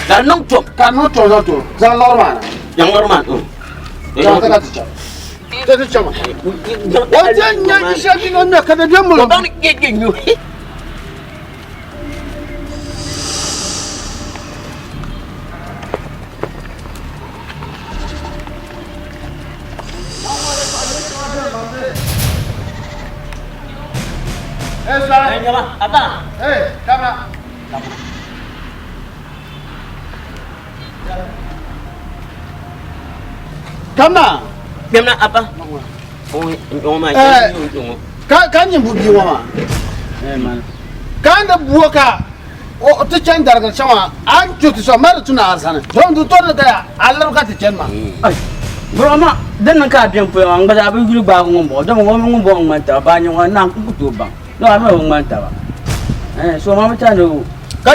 ka di niŋ tom ka di niŋ tom zaŋ ti o zaŋ lɔri maa na zaŋ lɔri maa zaŋ ti ka ti chaŋ ti ti chaŋ o ti nyɛ yi shɛli bia ni o ŋme ka di bɛ molo Hey, camera. Kamna. Kpɛmna apa. Ka ka nyim bu bii ŋɔ maa. Ka ni buo ka o ti chani darigiri shɛŋa maa a ni tu ti so mali ti na a sani don di tori ni ka a liri ka ti chani maa. Bro ma din niŋ ka a bɛni pɔya maa n gba zaa bi yuli gbaagi ŋun bɔŋɔ dama ŋɔ mini ŋun bɔŋɔ ŋmani taba baa nyɛ ŋɔ na n ku tooi baŋ no a mi bi ŋmani taba so ma bi tani o ka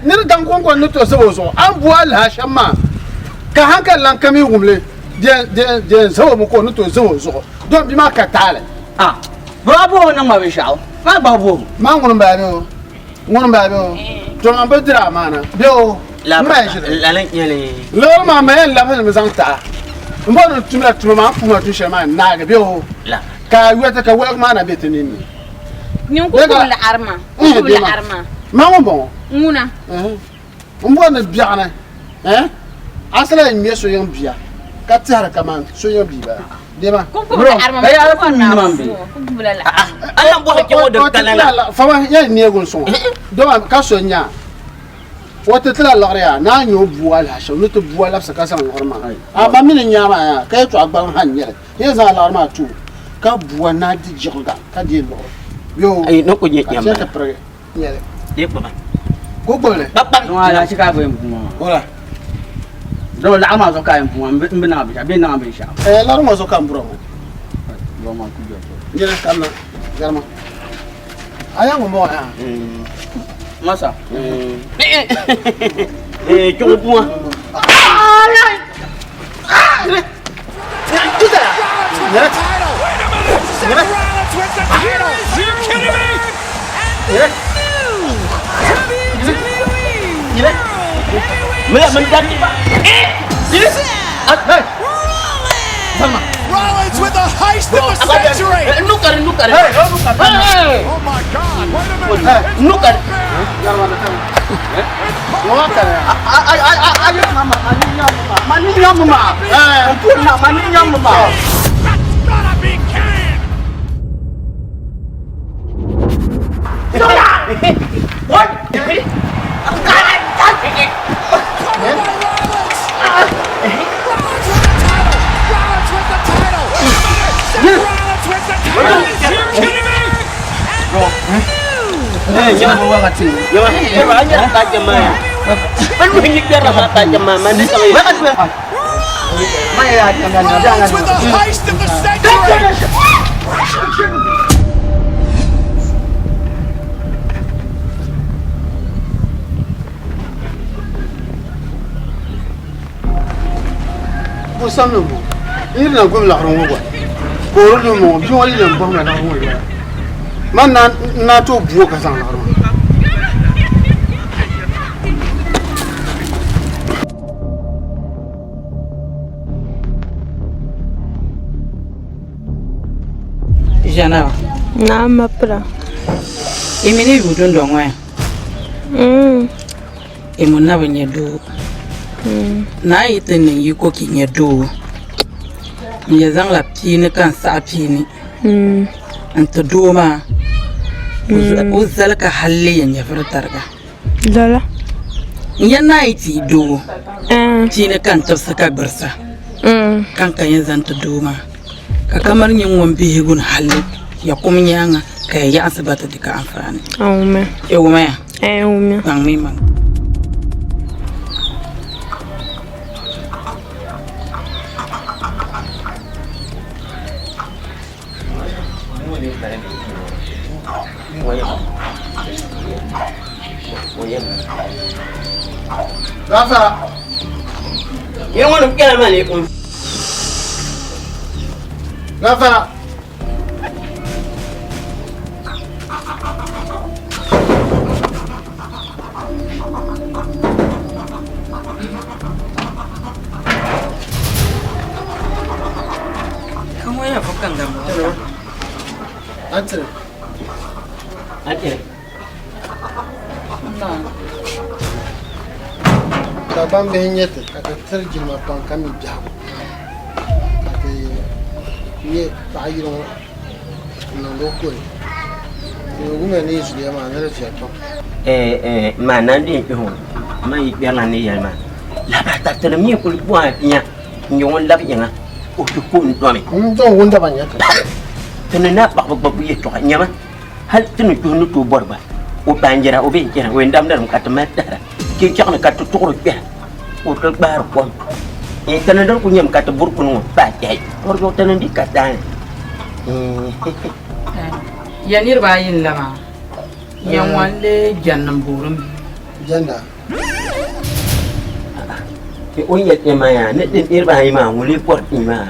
niri daŋ kɔŋko ni to sabo zuɣu a ni bu alaha shɛm maa ka hankali lan kami wumli den zabo mi ka o ni to zabo zuɣu don bia maa ka taali. Ah, bro a boobu niŋ ma binshaɣu maa gba boobu. Maa ŋuni m-bala bɛ o ŋuni m-bala bɛ o to man bi diri amaana bɛ o m ma ʒili loori maa ma yɛn labisimi zaŋ taɣa n bɔri ni tumla tuma maa n puhi ma tun shɛli maa n-naagi bɛ o ka a yɔti ka wɔligi maa na be ti ninni. Nyin ku gbubi laɣiri maa ku gbubi laɣiri maa. Maa ŋun bɔŋɔ. Ŋuna. M bɔri ni biɛɣuni a sala yɛn ŋme so yiŋ bia ka tɛhiri kaman so yiŋ bia bala. Dema. Ku gbubi laɣiri maa ku bɔri ni a fu ku gbubi la laɣiri. Fama yɛn neegi n sɔŋ dama ka so nya o ti tila liɣiri yaa ni a nya o bua alahichi ni ti bua labisi ka zaŋ liɣiri maa a ma mi ni nya maa yaa ka yɛltɔɣa gbaliŋ ha n-nyɛ li yɛn zaŋ liɣiri maa ti o ka bua naa di jiɣiga ka deei liɣiri bee o ka chɛ ti pirigi nyɛli ka o gbubi li alahichi ka a gba yɛn bu maa wala dama laɣiri maa zuɣu ka a yɛn bu maa n bi niŋ a binshɛɣu bee n niŋ a binshɛɣu liɣiri ŋɔ zuɣu ka n bura ŋɔ nyɛli kamina garima a yaa ŋun bɔŋɔ yaa masa chuɣu bua Mila mendaki pak. Rollins with the heist of the century. Nukar nukar. Oh my God! Wait a minute. Nukar. That's gotta be Kane. Covered by Rollins. Rollins with the title. Rollins with the title. Seth Rollins with the title. Are you kidding me? Rollins with the heist of the century. Bu samli ŋɔ n yiri na gbubi laɣiri ŋɔ gba ka o ni ŋɔ bia ŋɔ yi na bɔhim la laɣiri ŋɔ yɛla. Man na na to buo ka zaŋ liɣiri maa. Ʒɛnaba. Naam ma pira. I mi ni yuui dundɔŋ ŋɔ ya? I mu na bi nya doo. Naa yi ti niŋ yiko ka i nya doo, n yɛn zaŋla piini ka n saɣi piini n-ti doo maa o zali ka hali yɛn nyɛvili tariga. Lala. N yɛn naan yi ti yi doo piini ka n tibisi ka gbirisa ka n ka yɛn zaŋ ti doo maa ka kamani nyini ŋun bihigu ni hali ya kum nyaaŋa ka ya yaɣinsi ba ti di ka anfaani. A wumya. E wumya? Ɛɛn wumya. Baŋmi maŋ. Gafara. Ye ŋɔ nim kpɛla maa ni kun. Gafara. Atire. Atire. Dagbaŋ bihi n-nyɛ ti ka ti tiri jilima pam ka mi biɛhigu ka ti nyɛ paɣa yili ŋɔ n-niŋdi o koli. Di wumiya ni yi zuliya maa ni di viɛli pam. Maa naan di kpɛhi ŋɔ man yi kpɛrila ni yɛli maa labari taritinim mi kuli bɔhi nya n-nyɛ ŋun labi yiŋa o ti ku n dɔmi. N dɔn wundaba n-nyɛ ti. Ti ni na paɣaba gbabbu yɛltɔɣa nyama hali ti ni kpihi ni tooi bɔri gba o baanjira o bee n-chana o yɛn damdimi ka ti mali tahira chinchaɣu ni ka ti tuɣiri kpɛha ka o ti gbaari kom ti ni di kuli nyɛmi ka ti buri kuni ŋɔ paai kpɛhi bɔri zuɣu ti ni di ka taani. Ya niriba ayi n-la maa ya ŋɔ n-lee jɛndi m-boori m bia. Jɛnda. O ni yɛli kpɛm maa yaa ni niriba ayi maa ŋun lee bɔri bia maa.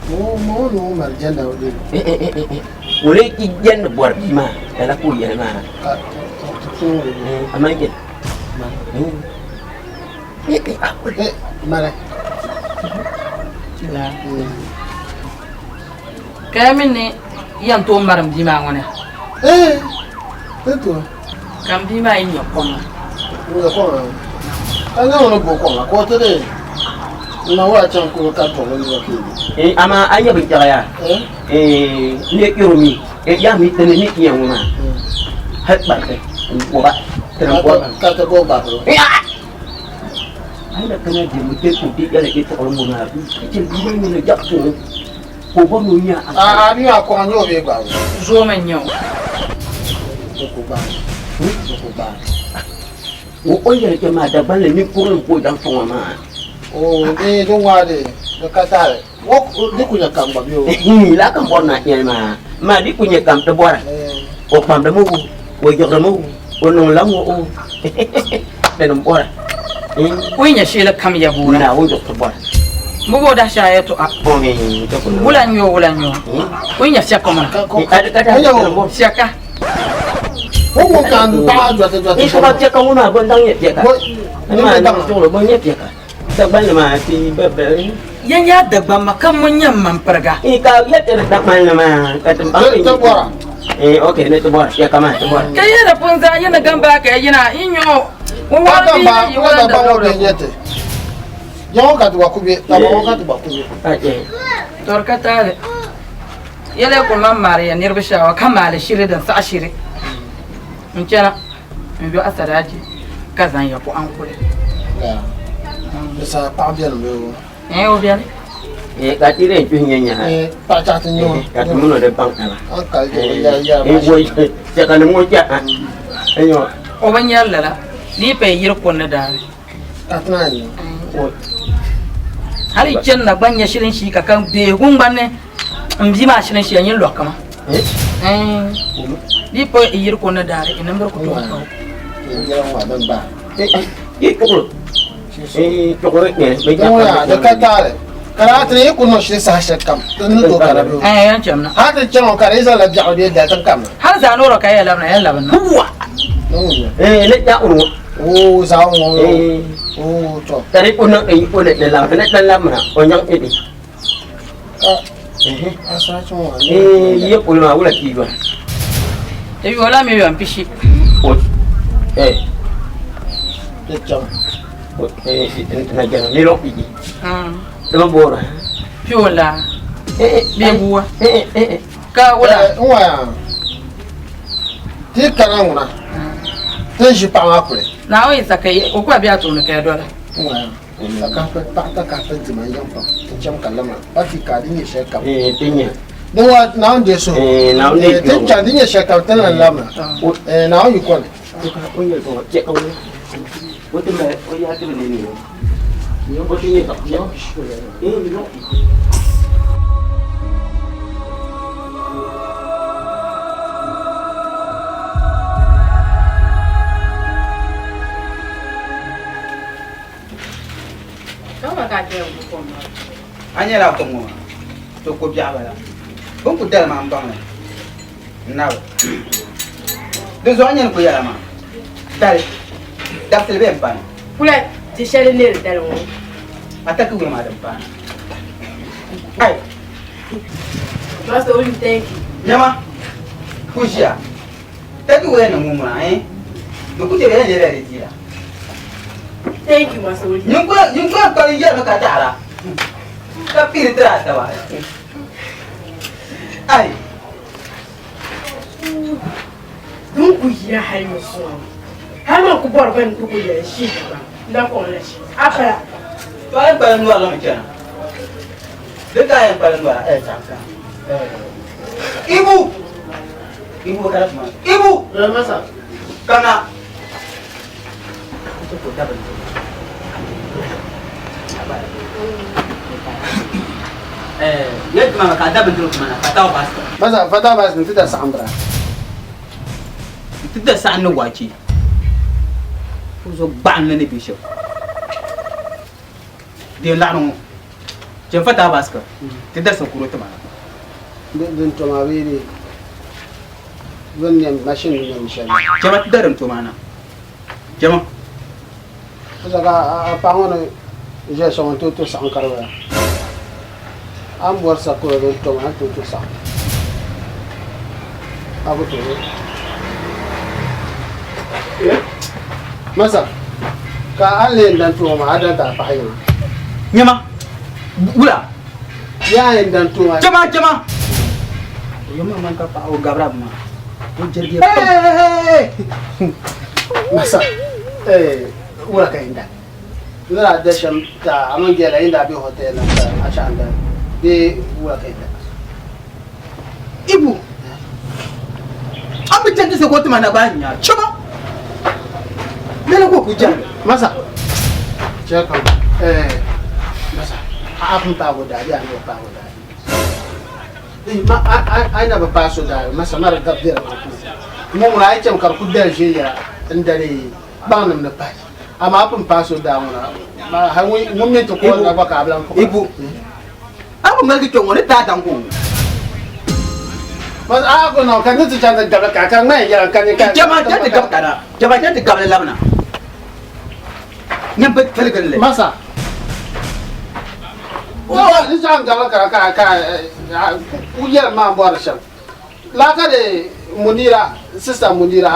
Ma o ni o mali jɛnda o dee. Ŋun lee jɛndi bɔri bia maa lala ka o yɛli maa. Ka ti puuni o. Amaa jɛn. Mali. Ka ya mi ni yɛn tooi mari m bia maa ŋɔ ni? Ee, ni tooi. Ka m bia maa yi nya kom maa? Nya kom maa. Ka n zaŋ o ni bo kom maa ka o ti di n ma waa chaŋ kuli ka tɔɣi o niriba ka yi di. Ee, amaa a nya binshɛɣu yaa? Ee, n ni kpɛri o mi, yaa mi ti ni ni ti yɛn ŋɔ maa hali kpariti n-gɔba ti ni gɔba. Ka ti bo gbariti. A yi na kana dimbu kpe ka o be yɛla yɛltɔɣili ŋɔ maa, ka chɛ bia maa nyɛla jaɣisuŋ. Ka o bɔri ni o nya a. A a mi a kɔŋ nyɛ o bee gbaagi o? Zoomi n-nyɛ o. O ku gbaagi. O ku gbaagi. O ni yɛli kpɛm maa Dagbanli ninkurili m-pa o daŋ sɔŋ ŋɔ maa. Oo dee di ŋmaa dee di ka tahili. Di ku nya kam gba bee o? Lala ka m bɔri ni a yɛli maa. Maa di ku nya kam ti bɔra. O kpamdimi o, o yiɣirimi o, o niŋla ŋɔ o. Dini m-bɔra. O yi nya shɛli kam ya boora. Naawuni zuɣu ti bɔra. Bɛ bo dahi shɛli a yɛtɔɣa. Wula n-nyɛ o, wula n-nyɛ o. O yi nya fiɛka maa. Fiɛka. Fiɛka ŋɔ maa bɔ n-daŋ nyɛ fiɛka. Bɔ n-nyɛ fiɛka. Dagbanli maa ti ba bɛ. Ya nya Dagbaŋ ma ka ŋun nyɛ m mampiriga. Ka ya ti Dagbanli maa ka ti baŋ Ti bɔra. Ok ni ti bɔra fiɛka maa ti bɔra. Ka ya di pun zaa yi ni gamba ka ya yina yi nya o. Ŋun wɔɣi bia ni yi wala Dagbaŋ ŋɔ bɛ nyɛ ti. Ya ŋɔ ka ti gba ku be, Dagbaŋ ŋɔ ka ti gba ku be. Tɔri ka taali. Ya lee kuli man maari ya niriba shaawa ka maali shiri din saɣi shiri. N chana n yo asadaaji ka zaŋ ya kuɣa n-kuli. Di saha paɣa beni bee o? Ɛɛn o beni. Ka ti lee tuhi nya nyaha. Paɣa chaɣ ti nya o. Ka ti mini o di baŋ taba. A ni kali jɛri yɛri yɛri maa shɛm. Chɛkanim ŋɔ chɛ a. O bi nyari lala. Di yi pa yi yiri kuni ni daari. Ka ti naan nya o. Hali yi chani na gba nya shilinshii ka ka beehigu ŋmani m bia maa shilinshii nyin lɔhi kama. Di yi pa yi yiri kuni ni daari, yi nimbiri ku tooi ka o. Yi tuɣiri. Di ka taali. Ka ti yi ku niŋ shili saha shɛli kam ti ni tooi kana bee? Ɛɛn yan cham na. Hali ti chaŋ o ka di yi zaŋla biɛɣu bee dali ti ni kamina. Hali zaa noora ka ya labina yan labina. Huwa! Eh, ne ya uru. Oo, zaa ŋɔ. Oo, to. Ka di o niŋ o ni di labina ni labina o nyaŋ idi. Asarachi ŋɔ. Eh, ye polo maa wula ti yɔn. Ti yɔla miliyon pishi. O eh. Ti chaŋ. Eh, na jɛra miliyon pishi. Di bi boora. Piyola. Bee buwa. Ka wula. N waya. Ti kana ŋuna. Ti ʒi paɣa maa kuli. Naawuni yi sa ka o kula be a tooni ka ya dola. N waya. Takahi paɣa takahi dima n-yaŋ pam. Ti cham ka lama. Pa ti ka di nyɛ shɛli kam. Ti nyɛ. Din wa Naawuni deei suhu. Naawuni deei Ti cham di nyɛ shɛli kam ti ni lan labina. Naawuni yi kɔni. O nyɛ zuɣu chɛ o o ti mali o yaa ti bi nini o. O ti nyɛ zaɣ piɛlli. A nyɛla kom ŋɔ maa to ko biɛɣu bala bɛ ni ku dali maa m-baŋ li n-nabi di zuɣu a nyɛ ni ku yɛla maa dali dabisili bee m-pani Kula ti shɛli n leeri dali ŋɔ. A takeaway maa din paai ai Master Oli, thank you. Nyama ku ʒiya takeaway ni ŋun ŋuna eh di ku chɛ bɛ yɛn leela di dira Thank you, Master Oli. Nyin ku yɛn kpali yɛlimi ka taɣira ka piiri tiri a taba ai Din ku yina hali ni zuŋɔ hali man ku bɔri ban ti ku yɛli shii daba n na kɔŋ la shii a pala. To a yɛn kpali nɔri la mi chana di ka a yɛn kpali nɔra eh chaŋ eh Ibu Ibu ka tuma Ibu Masa kana eh yɛ tuma ka da bindirigu tuma na fatawa basket. Masa fatawa basket n ti da saɣim bira. N ti da saɣim ni waakye. O zo gbaɣinli ni bɛ shɛm. Din laɣiri ŋɔ chɛ fatawa basket ti da sakuro tuma na. Din to maa bee di bini nɛm mashini ni nɛm shɛli. Chɛma ti da din to maa na. Chɛma. Masa ka a paɣa ŋɔ ni ʒiya shɛm ŋɔ n tooi to saɣim ka di bala. A ni bɔri sakuro din to maa a ni tooi to saɣim. A ku tooi. Masa ka a ni lee dan to ŋɔ maa a dan ti a paɣa yiŋa. Nyama wula. Yaa yɛn dan to maa. Chɛma chɛma. O yɛn ma ka paɣa o gabira bi maa. O jɛrigiya pam. Masa wula ka yɛn dan. N ni daa da shɛm ka a mini Gɛla yin daa be hotel la ka a chaŋ dali bee wula ka yɛn dan. Ibu an bi chɛni ti se ka o ti ma na gba nya chɛma lala ka o ku jɛri. Masa chɛ kam masa a pun paagi o daa bee a ni bi paagi o daa ma a yi na bi paai so daa masa ma di gabi biɛla maa puuni ŋɔ ŋuna a yi chɛmi ka di ku dali ʒiɛyɛla n dali baŋnim ni pahi amaa a pun paai so daa ŋuna hali ŋun mi ti ku na gba ka a bi lan kpuɣi Ibu a ku ŋmaligi kpɛ ŋɔ ni daa daŋ ka o Masa a ku niŋ ka ni ti chaŋ ti gabili ka ka ŋmaya yɛla ka ni ka Chɛma chɛ ti gabi kana chɛma chɛ ti gabili labina nyɛ bi tiligili li Masa ni chaŋ gabili kana ka ka ku yɛli maa bɔri shɛm laa ka di Munira sista Munira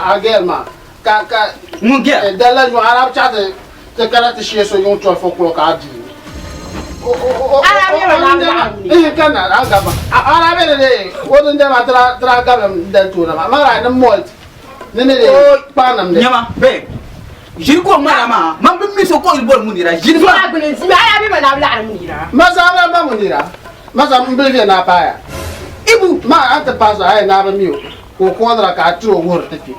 a gɛl maa ka ka ŋun gɛl dala nyɔ arab chaŋ ti ti kana ti shee so yuŋ 12 o'clock a duu Nyama babe ʒiri ka o ŋmara maa man bi mi so ka o yuli boli Munira ʒiri maa Masa a ba Munira masa n bili bɛ naa paaya Ibu ma a ti paai so a yi naa bi mi o ka o koodira ka a tiri o wuhiri ti kpe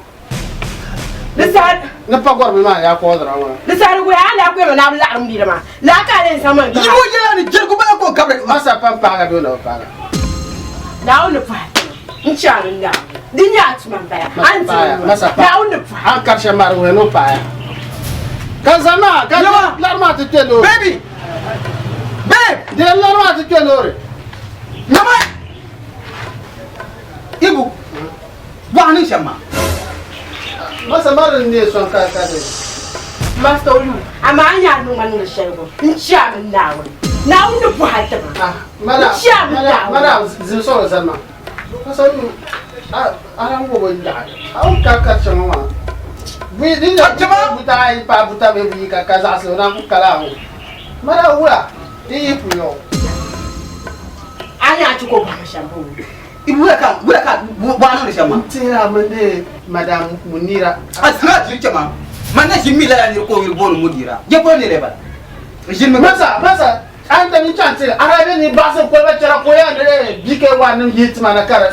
ni pa gɔrimi maa yaa koodira ŋɔ Di saha di wuhi a ni daa kuyama naa bi laɣiri Munira maa laa ka a lee zaŋ ma n-gahi. Ibu yɛla ni jɛrigu bala ka o gabiri. Masa pam paaga bee o na bi paaga. Naawuni ni pahi ti ma n chaŋ n naai di nyɛ a tuma m-bala a ni ti ma Masa Naawuni ni pahi. A ni kari shɛm maa di wuhiya ni o paaya. Ka zani maa ka lari maa ti kpe loori. Baby! Babe! Dee lɔri maa ti kpe loori. Nyama! Ibu, bɔɣu niŋ shɛm maa. Masa mari n neei sɔŋ ka ka di. Master Olu, amaa a nya a ni ŋma niŋdi shɛli ŋɔ, n chɛ a mini Naawuni. Naawuni ni bɔhi a ti ma. Madam, N chɛ a mini Naawuni. Madam, zim sɔŋ zani maa. Masa Olu, a lan wo bin yaɣi. A wum ka ka chɛ ŋɔ maa. Buyi din nyɛ buta ayi paai buta bee buyi ka ka zaɣisi o naan ku kala a ŋɔ. Madam wula, di yi puli o. A nya a ti ko bɔhima shɛm boo? Wula ka wula ka bɔɣu niŋdi shɛm maa. N tihira mini di Madam Munira. A zina jiri chɛ maa. Man na ʒi mi lala niri ka o yuli booni Munira. Je polo ni bala. Ʒini mi. Masa, masa, an ta ni chaŋ ti Arabi ni baɣisi koliba chɛra ka o yaa ni BKY nim yihi tima na ka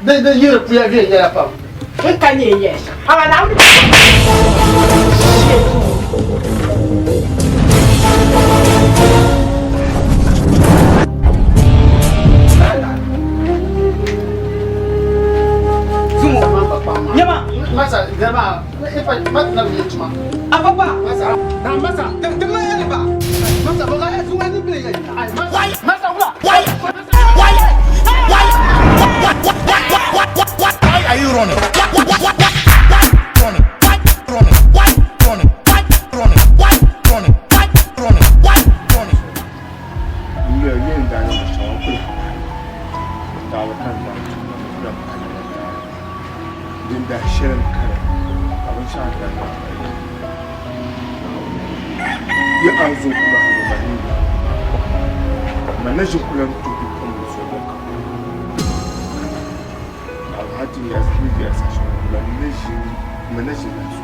di di yiri puya viɛnyɛla pam. N ka nyɛ n yɛli shɛm. Amaa Naawuni. Nyama. Masa, jama, ifa mat na bi tuma. Apapa. Masa, na masa. Dama ya ba. Masa, ba ka su wani bile ya. Wai, masa wula. Why? Why? Why? Why? Why are you running? Why? Why? Why? Running? Why? Running? Why? Running? Why? Running? Why? Running? Why? Running? Why? Running? Din daa shɛli n kali ka binshɛɣu daa yi a zo kula ma ni ma na ʒi kula n tuhi kom ni so ka alhaji ya ya sashi ma na ʒi ma na ʒi la so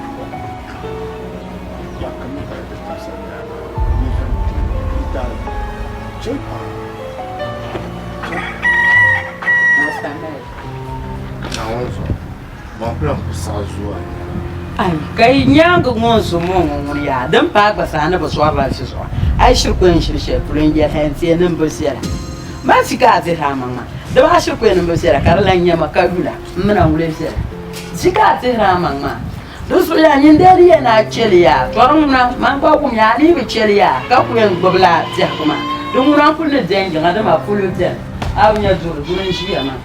ya kama ka da ta san ya ni kan ta che pa na wanzo ma plan ku sa zuwa. Ai, kai nyaanga ŋɔ n so ŋɔ ŋɔ ŋuni yaa din paai gba saa ni bi sɔrila shi zuɣu a yi shiri ku yɛn shiri shɛli polo n yɛli n tiɛ ni n bi viɛla maa si ka a dihiri a maŋ maa di baa shiri ku yɛn ni n bi viɛla ka di lan nyɛma ka yula n mina ŋuli viɛla di ka a dihiri a maŋ maa di zuɣu yaa nyin dee di yɛn a chɛli yaa tɔri ŋuna man gba wum yaa a ni bi chɛli yaa ka ku yɛn gbubila biɛhigu maa di ŋuna n kuli ni dɛn yiŋa dama polo bɛni a bi nya duri duri n ʒiya maa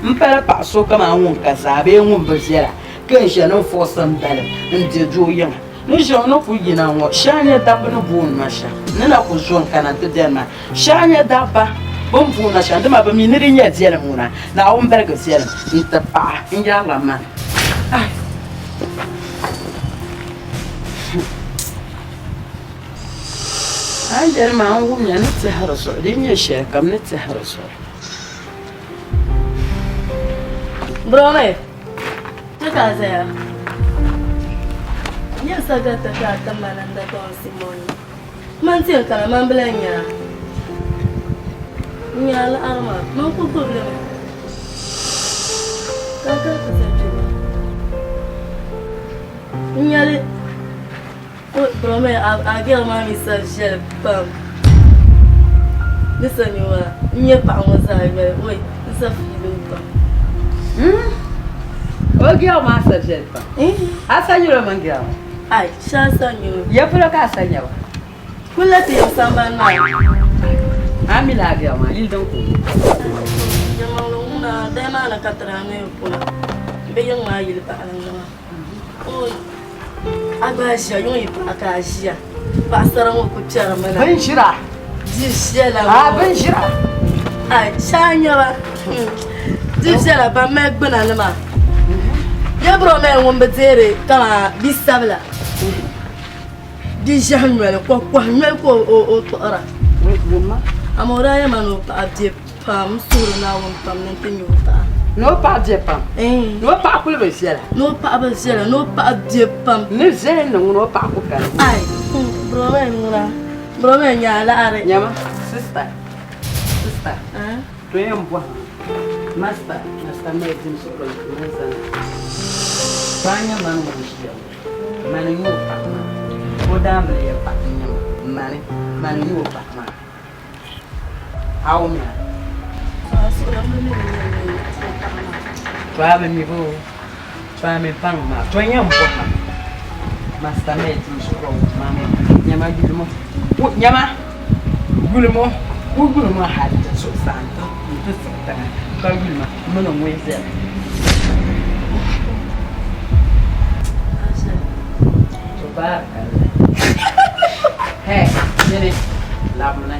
m pala paɣa so kamani ŋun ka zaa bee ŋun bi viɛla ka n ʒe ni n fuɣisi n balim n be doo yiŋa. Ni ʒe ni ku yina ŋɔ, shɛhi nyɛ dabba ni booni ma shɛm, ni na ku zo n-kana nti beni maa. Shɛhi nyɛ dabba bɛ ni booni ma shɛm, dama bɛ mi ni di nyɛ viɛlim ŋuna, Naawuni baligi viɛlim n-ti paɣa n-yɛrila mani. Ai! A ni yɛli ma n wumya ni tɛhi di zuɣu, di nyɛ shɛlikam ni tɛhi di zuɣu. Brome, kpe ka a zaya. N yɛn sa garita ka a tim ma namda kaŋsi mɔni. Man ti yɛn kana man bi lahi nya a. N nya a laɣiri maa, man kuli gbubi li mi. Ka a kana ti zali kpe maa. N nya li. Brome, a girl maa mi sa viɛli pam. Ni sa nya o maa, n nya paɣa ŋɔ zaa yoli, oi, n sa fiili o pam. O girl maa sa viɛli pam. A sa nyɛla o mini girl maa? Ai, shee a sa nya o. Ya polo ka a sa nya ba? Kuli ti yim sambani maa ni. A mi lala girl maa, yili din ka o be. Yɛlimaŋli ŋuna, daya maa ni ka ti daa ŋme polo. Bɛ yiŋ maa yili baɣilinga maa. Oi, a gba ʒiya, yuŋ yi paɣa ka a ʒiya. Paɣasara ŋɔ ku kpɛrimi na. Bin ʒira. Di viɛla ŋɔ. A bin ʒira. Ai, shee a nya ba. Di viɛla ban mali gbuna nima. Ya bro mali ŋun bi deeri kaman bi sabila. Bi ʒiɛhi noli, kɔhi noli ka o kpuɣira. Amaa o daa yɛli ma ni o paɣa be pam, n suhiri Naawuni pam ni n ti nya o paɣa. Ni o paɣa be pam? Ni o paɣa kuli bi viɛla? Ni o paɣa bi viɛla, ni o paɣa be pam. Ni viɛli ni ŋuni o paɣa ku kani. Ai, bro mali ŋuna, bro mali nya a laɣiri. Nyama, sister, sister, to yɛn bɔhimi master, master mali dim suɣulo n zani. To a nya mani ŋun ʒiya ŋɔ. Mani n-nyɛ o paɣa maa. O daamili ya paɣa n-nyɛ ma. Mani, mani n-nyɛ o paɣa maa. A wum ya? To a bi mi boo? To a mi baŋ maa? To n yɛn bɔhi ma. Master Mate n suhiri o maa mi. Nyama yuli mo. Nyama yuli mo. Ku yuli ŋɔ hali ti zuɣusaa nti siɣi tiŋa ka yuli ma m mini ŋun viɛla. Tubaarikallah. Hey, nyini, labimina.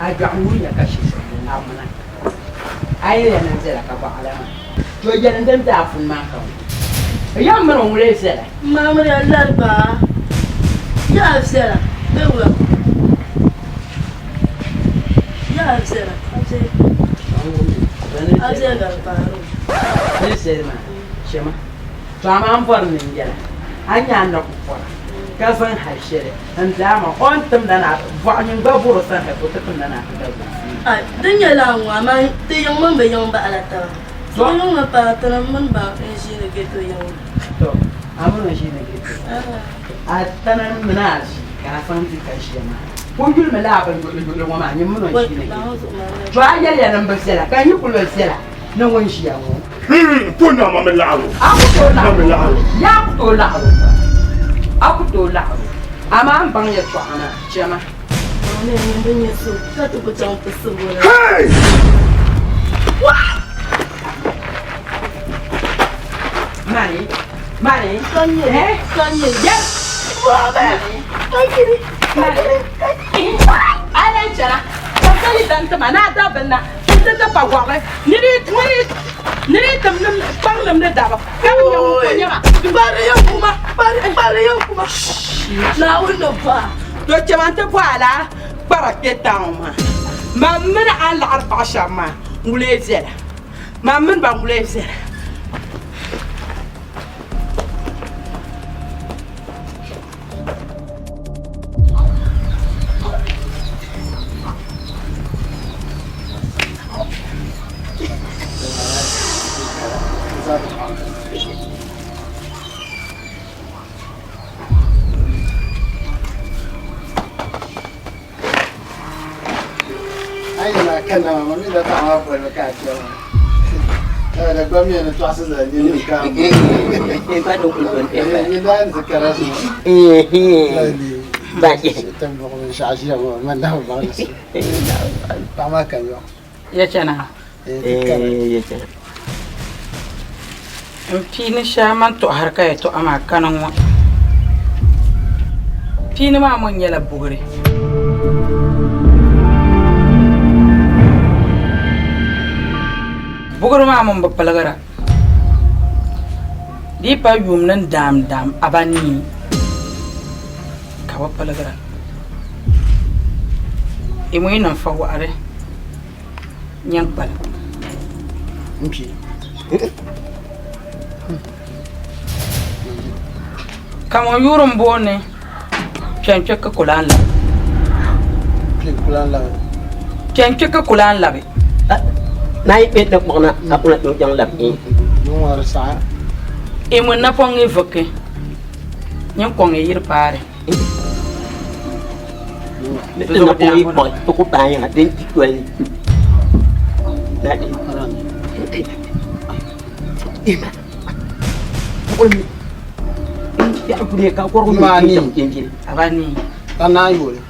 A gbɛɣu nuu nya ka shi shɛli ni labimina. A yi yɛli ni n viɛla ka bɔɣila maa. To yɛli n din be a puni maa ka ŋɔ. Ya m mini ŋun lee viɛla. Maamriya lari baa. Ya viɛla bee wula? Ya viɛla a viɛla gari paari o. Ni viɛli maa chɛma. To amaa m bɔri ni n yɛla a ni nya a ni na ku pɔra ka zaŋ hal shɛli n-ti a ma o ni timda na bɔɣu nyin gba bɔr o sani hal ka o ti timda na a ti da Ai, di nyɛla a ŋɔ amaa ti yiŋ mini bɛ yiŋ baɣila taba. Ti bi yiŋ mi paai ti ni mini ba n-ʒiini ghetto yiŋ maa. To, a mini o ʒiini ghetto. A tana mini a ʒi ka a zaŋ di ka ʒiya maa. Ku yulimi lala bin yuɣili yuɣili ŋɔ maa, nyin mini o ʒiini ghetto. To a yɛliya ni m bi viɛla, ka n yi kuli bi viɛla ni ŋun ʒiya ŋɔ. To na ma mi laɣiru. A ku tooi laɣiru. Yaa ku tooi laɣiru. A ku tooi laɣiru. Amaa m baŋ yɛltɔɣa maa, chama. Hey! Mani, mani, eh? Yes! Alan chana, ka yi dan tima na da binna, ti ti pa gɔɣi, ni di ni di tim nim kpaŋ nim ni daba, ka bi nyɛ ŋun ko nyɛma. Kpari ya kuma, kpari kpari ya kuma. Naawuni ni bɔha. To chɛma n-ti bɔhi a la kpara kpe town maa. Man mini a ni laɣiri paɣa shɛba maa ŋulee viɛla. Man mini ba ŋulee viɛla. Ai na kana ma mi da paɣa maa boli ka a kpɛ maa da gba mi ni tɔɣisi zali ni ni ka ni daa ni kara zuɣu binshaɣu ʒiya ŋɔ man daa bi baŋ ni so paɣa maa ka yɔɣu Ya chana. Ya chana. N piini shɛhi man tɔhiri ka yɛtɔɣa maa kani ŋɔ. Piini maa mɔ nyɛla bugiri. Bugiri maa mɔ bi piligira. Di yi pa yuum ni daam daam abanii ka bi piligira. Yi mɔ yi niŋ fawaɣiri. Nyɛ kpalim. Ka ŋun yuuri m booni Kpɛŋkpɛ ka ku lahi labi. Kpɛŋkpɛ ka ku lahi labi. Na yi kpɛ ti kpuɣina ka ku lahi chaŋ labi. I ŋun napɔŋ yi vuki, nyin kɔŋ yi yiri paari. Ni ti napɔŋ yi kpuɣi ti ku paai yiŋa din ti toli Ka naan yooli.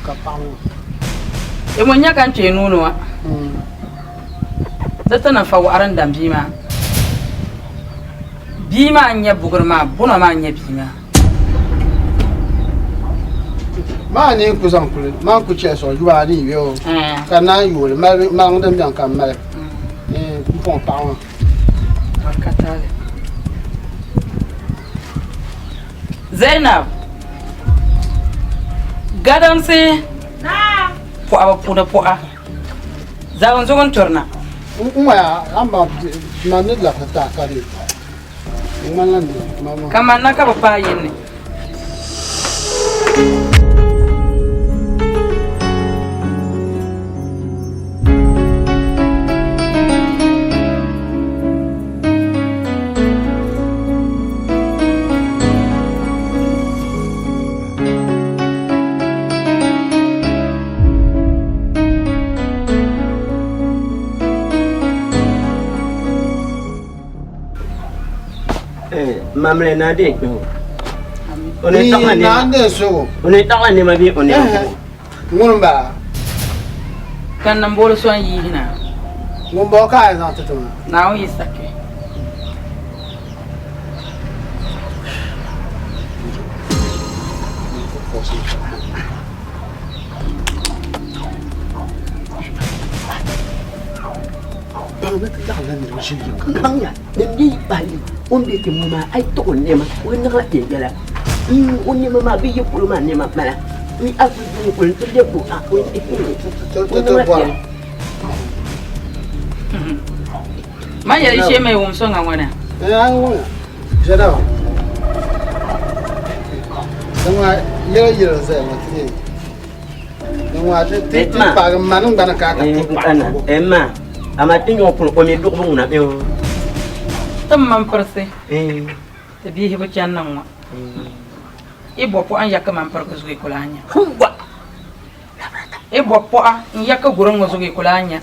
Ka paɣa ŋɔ. E ŋun nya ka n kpee nuu ni ŋɔ. Di ti niŋ fa waɣiri n-dam bia maa. Bia maa n-nyɛ bugiri maa, bunɔ maa n-nyɛ bia maa. Maa ni ku zaŋ kuli, maa ku chɛ sɔŋ yuba ni yo ka naan yooli mali maliŋ din bɛni ka m mali m pɔŋ paɣa ŋɔ. Zainab, gadamsi pɔɣibu puuni pɔɣa. Zaŋ zuɣu n-turi na. N ŋmaya amaa man ni labisi tahi ka di ŋmanila ni mama. Ka man na ka bi paai yin ni. Mamli naa dee kpɛŋɔ. O ni taɣila nɛma. Naa n-deei suhigu. O ni taɣila nɛma bee o nɛma bɔŋɔ? Ŋuni m-bala? Ka n niŋ booli so n-yihi na. Ŋun bɔŋɔ ka a yɛn zaŋ ti ti ma? Naawuni yi saki. Baŋ ni ti laɣimla niriba ʒili yiŋga. M baŋya ni m yi bahi yi o ni be ti ŋɔ maa, a yi tuɣi o nɛma, o yi niŋla viɛnyɛla. O nɛma maa bɛ yi polo maa nɛma m-bala. A kuli duuni kuli nti lɛbi o, o niŋla viɛla. Man yɛli shee mai wum so ŋa ŋɔ na. Ee, a yi wumya. Ʒɛda o. Dama yɛli yɛli n-zaya ŋɔ ti nyɛ Amaa ti nyɔɣu puni o mi duɣibu ŋuna bɛ o. Ti ma m-pirisi ti bihi bi chani na ŋ-ŋɔ. Yi bɔ pɔɣa n-ya ka man pirigi zuɣu yi ku lahi nya. Yi bɔ pɔɣa n-ya ka guriŋ ŋɔ zuɣu yi ku lahi nya.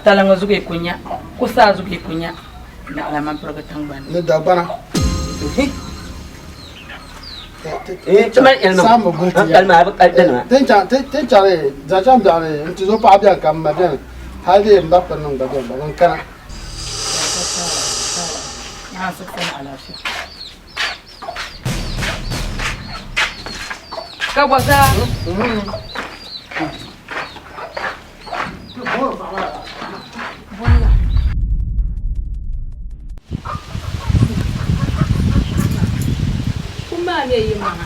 Tala ŋɔ zuɣu yi ku nya. Kusaa zuɣu yi ku nya. Naɣila man pirigi tiŋgbani. Ni Dagbana. Tin chaŋ zaŋ chaŋ biɛɣuni n tizo paɣa bɛni ka m ma bɛni hali dee m ba kpiri nim gba bɛni ba bin kana. Ka bɔ zaa. Kum maa nyɛ yi maŋa.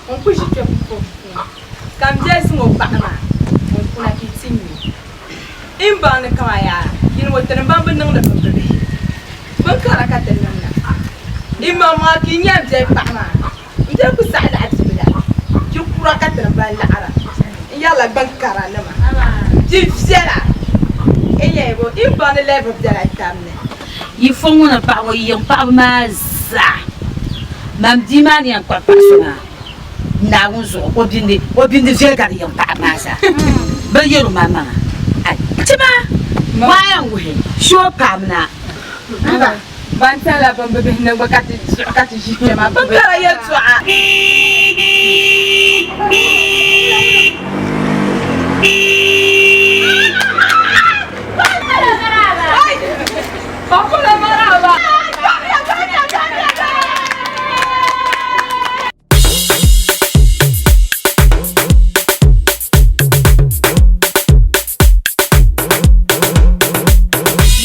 N ku ʒi kpe pumpɔŋ ka m biɛli zaŋ o paɣa maa n-kuna ka yi ti nya o. N baŋ ni kaman yaa yini ŋɔ tinim ban bi niŋdi bɛ bibihi bin kara ka ti niŋ na. Yi maŋmaŋa ka yi nya m biɛli paɣa maa. N biɛli ku saɣi laɣi bibila ti kura ka tiri ban laɣira n yɛrila gbani kara nima ti viɛla n yɛn bo n baŋ ni lɛvi bɛla tam ni. Yi fo ŋuni paɣa ŋɔ yi yiŋ paɣaba maa zaa man bia maa ni yɛn kpuɣi paɣa so maa Naawuni zuɣu o bindi o bindi viɛli gari yiŋ paɣaba maa zaa bɛ yɛri o maŋmaŋa ai tima waa yɛn wuhi shoo paamina. Ban tala bɛn bi bihi niŋbu ka ti zuɣu ka ti ʒi kpɛ maa bɛ kara yɛltɔɣa.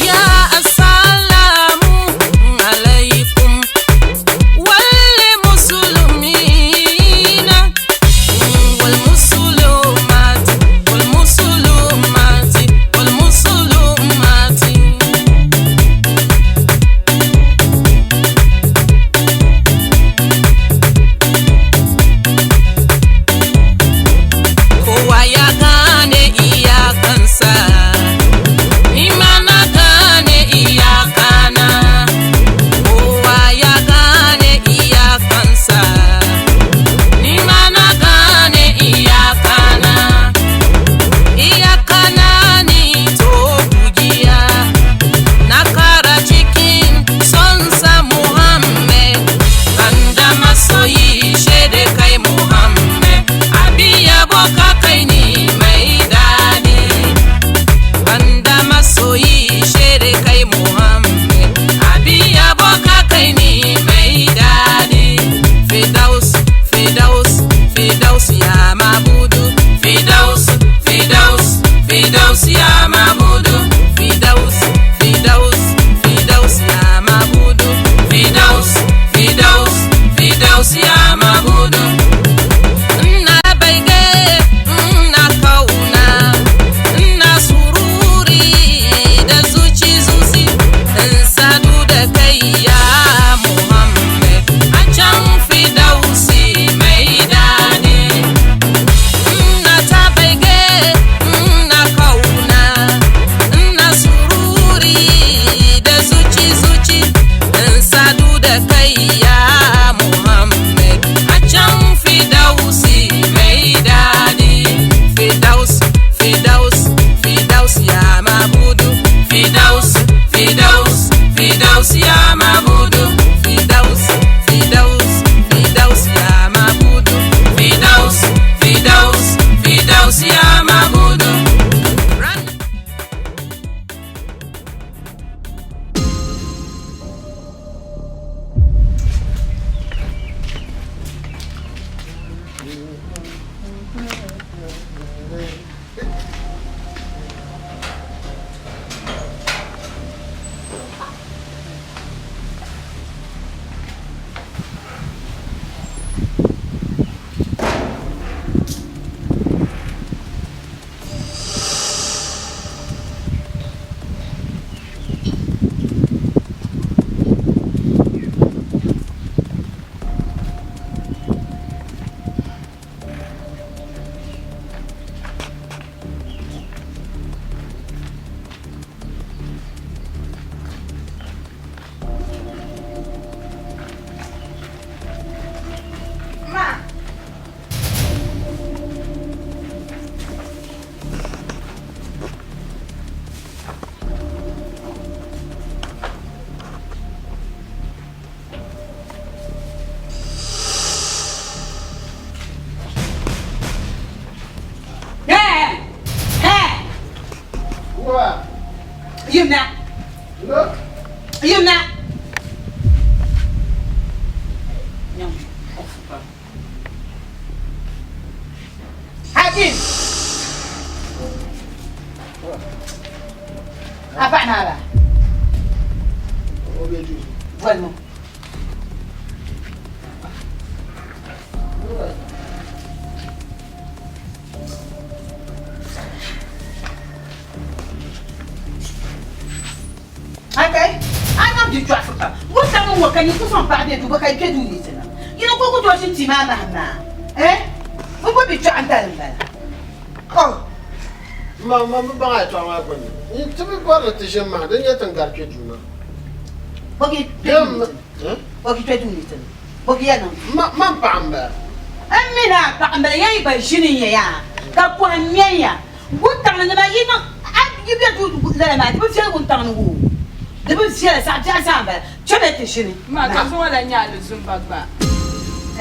Ya assalamu alaikum wal muslimina wal muslimat wal muslimat wal muslimat. Kowa ya gane iyakansa, ni ma na gane iyakana. Kowa ya gane iyakansa, ni ma na gane iyakana. Iyakana ni to gujiya, na kara cikin sonsa Muhammad. Banda masoyi shaida kai Muhammad, abin yabo ka kai ni mai daɗi. Banda masoyi shaida kai Muhammad, abin yabo ka kai ni mai daɗi. Fidaus, Fidaus, Fidaus ya mabudu. Fidaus, Fidaus, Fidaus ya mabudu. Fidaus, Fidaus, Fidaus ya mabudu. Fidaus, Fidaus, Fidaus ya mabudu. Ina baige, ina kauna, ina sururi da zuci zuci, in sadu da kai ya Muhammad. A can Fidausi mai daɗi. Ina ta baige, ina kauna. Yimna. Yimna. Hakim. A paɣa naa la. Boli mo. Okay. A niŋ di chɔɣisi pam. Wuntaŋ ŋɔ ka nyin ku zaŋ paɣa be duu bɔ ka yi kpe duu ni ti niŋ. Yino ku ku tooi ʒini tia maa mahim maa. Eh? N ku bi chɔɣi n-tali m-bala. Oh! Ma, ma bi baŋ a yɛtɔɣa maa gbunni. Nyin ti bi bɔri ni ti ʒini mahim, di nyɛ ti ni gari kpe duu maa. Bɔ ka yi kpe duu ni ti niŋ? Bɔ ka yi kpe duu ni ti niŋ? Bɔ ka ya niŋ duu? Ma, man paɣa m-bala. M mi ni a paɣa m-bala, ya yi gba ʒini n-nyɛ ya ka pɔhim ŋmɛn ya. Wuntaŋ ni nima yi niŋ a yi be duu lala maa di bi viɛli wuntaŋ ni woo di bi viɛla zaɣ biɛɣu zaa m-bala kpɛmi ti ʒini. Ma ka zuŋɔ lan nyɛ alizumba gba.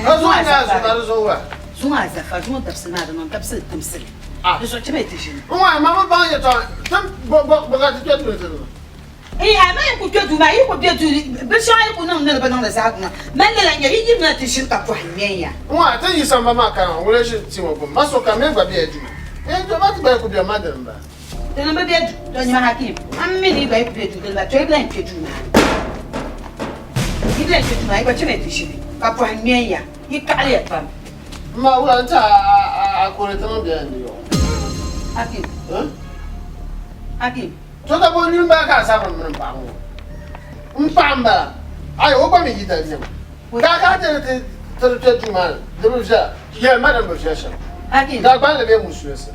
Ka zuŋɔ nyɛ alizumba di zuɣu wa? Zuŋɔ azafa zuŋɔ dabisili maa di niŋ dabisili timsili di zuɣu kpɛmi ti ʒini. N wa ma bi baŋ yɛtɔɣa tim bɔ bɔ bɔ ka ti kpɛ duu ni ti niŋ. Ee amaa yi ku kpe duu maa yi ku be duu binshɛŋa yi ku niŋ ni di bi niŋdi zaa ŋɔ mali lala n-nyɛ yi yimina ti ʒini ka pɔhim ŋmɛn ya. N wa ti yi samba maa kana ŋɔ ŋuna ʒi tia ŋɔ gbuni ma so kam mi gba bela duu ee to ma ti gba yi ku be ma dini m-bala. Dini bi be duu to nyima Hakim m mi ni yi gba yi ku be duu dini ba to yi bi lahi kpe duu maa ni yi bi lahi kpe duu maa yi gba chami ti ʒini ka pɔhim ŋmɛn ya yi kaɣili ya pam. M ma wula n-ti a kuri ti niŋ bɛla ni yɔɣɔ. Hakim Hakim. So ka bo yuli maa ka a sabiri mini m paɣa ŋɔ. M paɣa m-bala. Ayi, o gba mi yi dali nyɛma. Ka a kana ti ni ti tiri kpe duu maa ni, di bi viɛla. Yɛli ma din bi viɛli shɛm. Dagbanli bee musulinsi?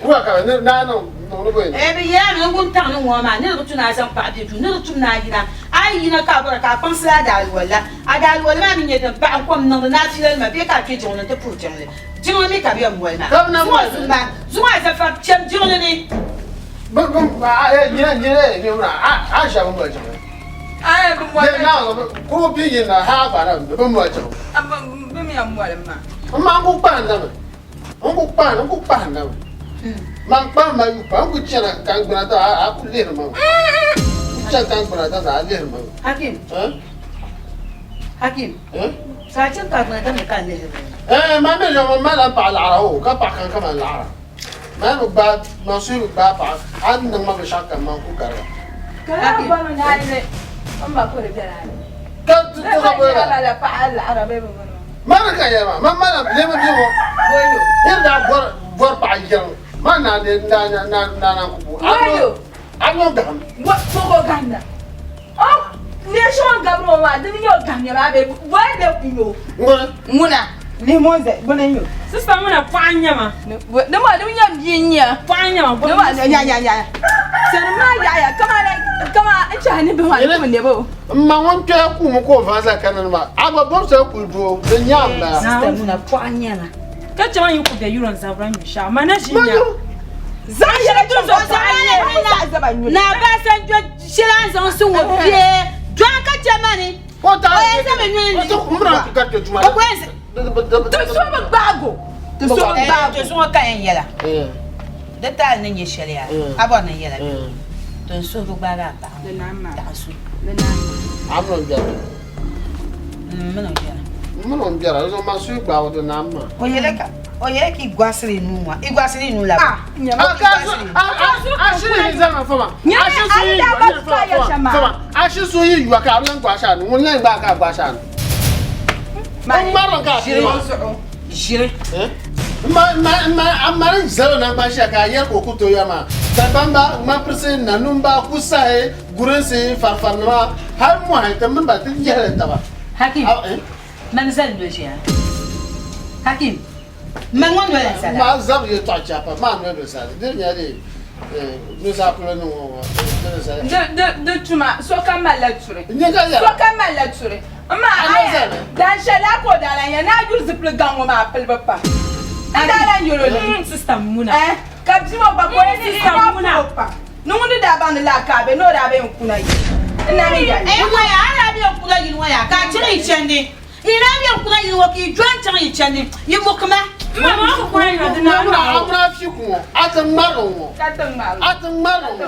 Wula ka bɛ ni a niŋ ni bo yɛn niŋ? Bɛ yɛla ni wuntaŋ ni ŋɔ maa ni di bi tu ni a zaŋ paɣa be duu ni di tum ni a yina. A yi yina ka a bɔra ka a kpaŋsila a daaluwali la. A daaluwali maa mi nyɛ din paɣi n-kom niŋdi naafilanima bee ka a kpe jiŋli nti puhi jiŋli. Jiŋli mi ka bɛ yɛn moli maa. Ka bɛ na Zuŋɔ moli zuŋɔ maa, zuŋɔ azafa kpɛm jiŋli ni. Bɛ bɛ a e nyina nyina e nyina a a ʒe bɛ moli jiŋli. A e bɛ moli. Bɛ na bɛ kuri bi yin na ha gba na bɛ moli jiŋli. A bɛ bɛ mi yɛn moli maa. N ma n ku kpahim na mi. N ku kpahim n ku kpahim na mi. Man kpahim ma yu pa n ku chana ka n gbuna ta a ku lihiri ma mi. N chana ka n gbuna ta a lihiri ma mi. Hakim. Hakim. Ka a chɛ ka gbuna damdi ka a lihiri ma. Eh, ma mi yɔŋɔ ma lan paɣa laɣira o ka paɣa kan kaman laɣira. Ma mi gbaai, man suhi bi gbaai paɣa, a ni niŋ ma binshɛɣu kam man ku gari ba. Ka laa bɔri ni a yi n ba kuli bela ni. Ka ti Bɛ ka ba bɔri nyɛla ba. la paɣa laɣira bee bɛ bɔri ma. Ma ni ka yɛli maa, man ma lan lemi bia ŋɔ. Bɔyo. Nir daa bɔri bɔri paɣa yiŋ, man naa de naa naa naa naan ku bo. Bɔyo. A nyo gahim. Bɔ bɔ gahimda. O nir shɛŋa gabiri o maa dini nyɛ o gahimya maa bee bɔyi bɛ ku nyɛ o. Ŋuna. Ŋuna. Lihi mo n-zaya buni n-nyɛ o. Sista ŋuna pɔɣa n-nyɛ ma. Di maa di nyɛ bia n-nyɛ. Pɔɣa n-nyɛ ma. Di maa nya nya nya. Sani maa yaɣiya kaman kaman n chahi ni bihi maa ni ku bi nɛba o. M ma ŋun kpɛya kuumi ka o vaai zali ka nini maa, a gba bɔbi shɛli kuli doo, di nyaam bala. Sista ŋuna pɔɣa n-nyɛ ma. Ka chɛ ma yi ku be yuri n-zabira nyuri shɛɣu, ma na ʒi nya. Zaŋ shɛli tum zuɣu pɔɣa n-nyɛ ma. Naa Basanjo shɛli a ni zaŋ si ŋɔ bee dɔɣi ka chɛ ma ni o yɛn zaŋmi nyuli ni o ko yɛn Ti so bi gbaago. Ti so bi gbaago. To zuŋɔ ka yɛn yɛla di taali ni nyɛ shɛli yaa a bɔri ni n yɛla bee to n suhu bi gbaagi a paɣa ŋɔ taɣi su A mini o biɛri. M mini o biɛri. M mini o biɛri di zuɣu man suhu gbaabu di naam maa. O yɛla ka o yɛla ka i gɔasiri i nuu ŋɔ i gɔasiri i nuu la A shi so yi yua ka a lan gɔashi a nuu ŋun lan gbaai ka a gɔashi a nuu. N ŋmarimi ka a pili maa. Ʒiri. A mali zalo naŋgban shɛli ka a yɛli ka o ku tooi ya maa. Dagbamba, ŋmanpirisi, nanumba, kusahi, gurinsi, farifarinima hali mɔhi ti mini ba ti yɛhili taba. Hakim, mani zali noli ʒiya. Hakim, mani ŋɔ noli n-zali a. Maa zabiri yɛltɔɣa chɛpa, maa noli bi zali. Di nyɛla dee nuzaa polo ni ŋɔ ŋɔ di ni zali. Di tuma, sokam malila turi. N-nyɛ ka yɛra. Sokam malila turi. M ma, aya, dan shɛli la ka o daa lan yɛli ni a yuri zipili gaŋ ŋɔ maa pilibu pam. N daa lan yɛl o li. Sista Muna. Eh, ka bia ŋɔ gba ka o yɛli ni Sista n Muna. daa puhi o pam. Ni ŋun ni daa baŋ ni laa ka a be ni o daa be n kuna yili. N na mi yɛli. Eh, ŋɔ yaa, a daa be n kuna yili ŋɔ yaa, ka a chaŋ yi chandi. Yi daa be n kuna yili ŋɔ ka yi dɔni chaŋ yi chandi. Yi muki ma. M ma, ma ku kuna yili di naai maa. piku ŋɔ, a ti ŋmari ŋɔ. Ka ti ŋmari. A ti ŋmari ŋɔ.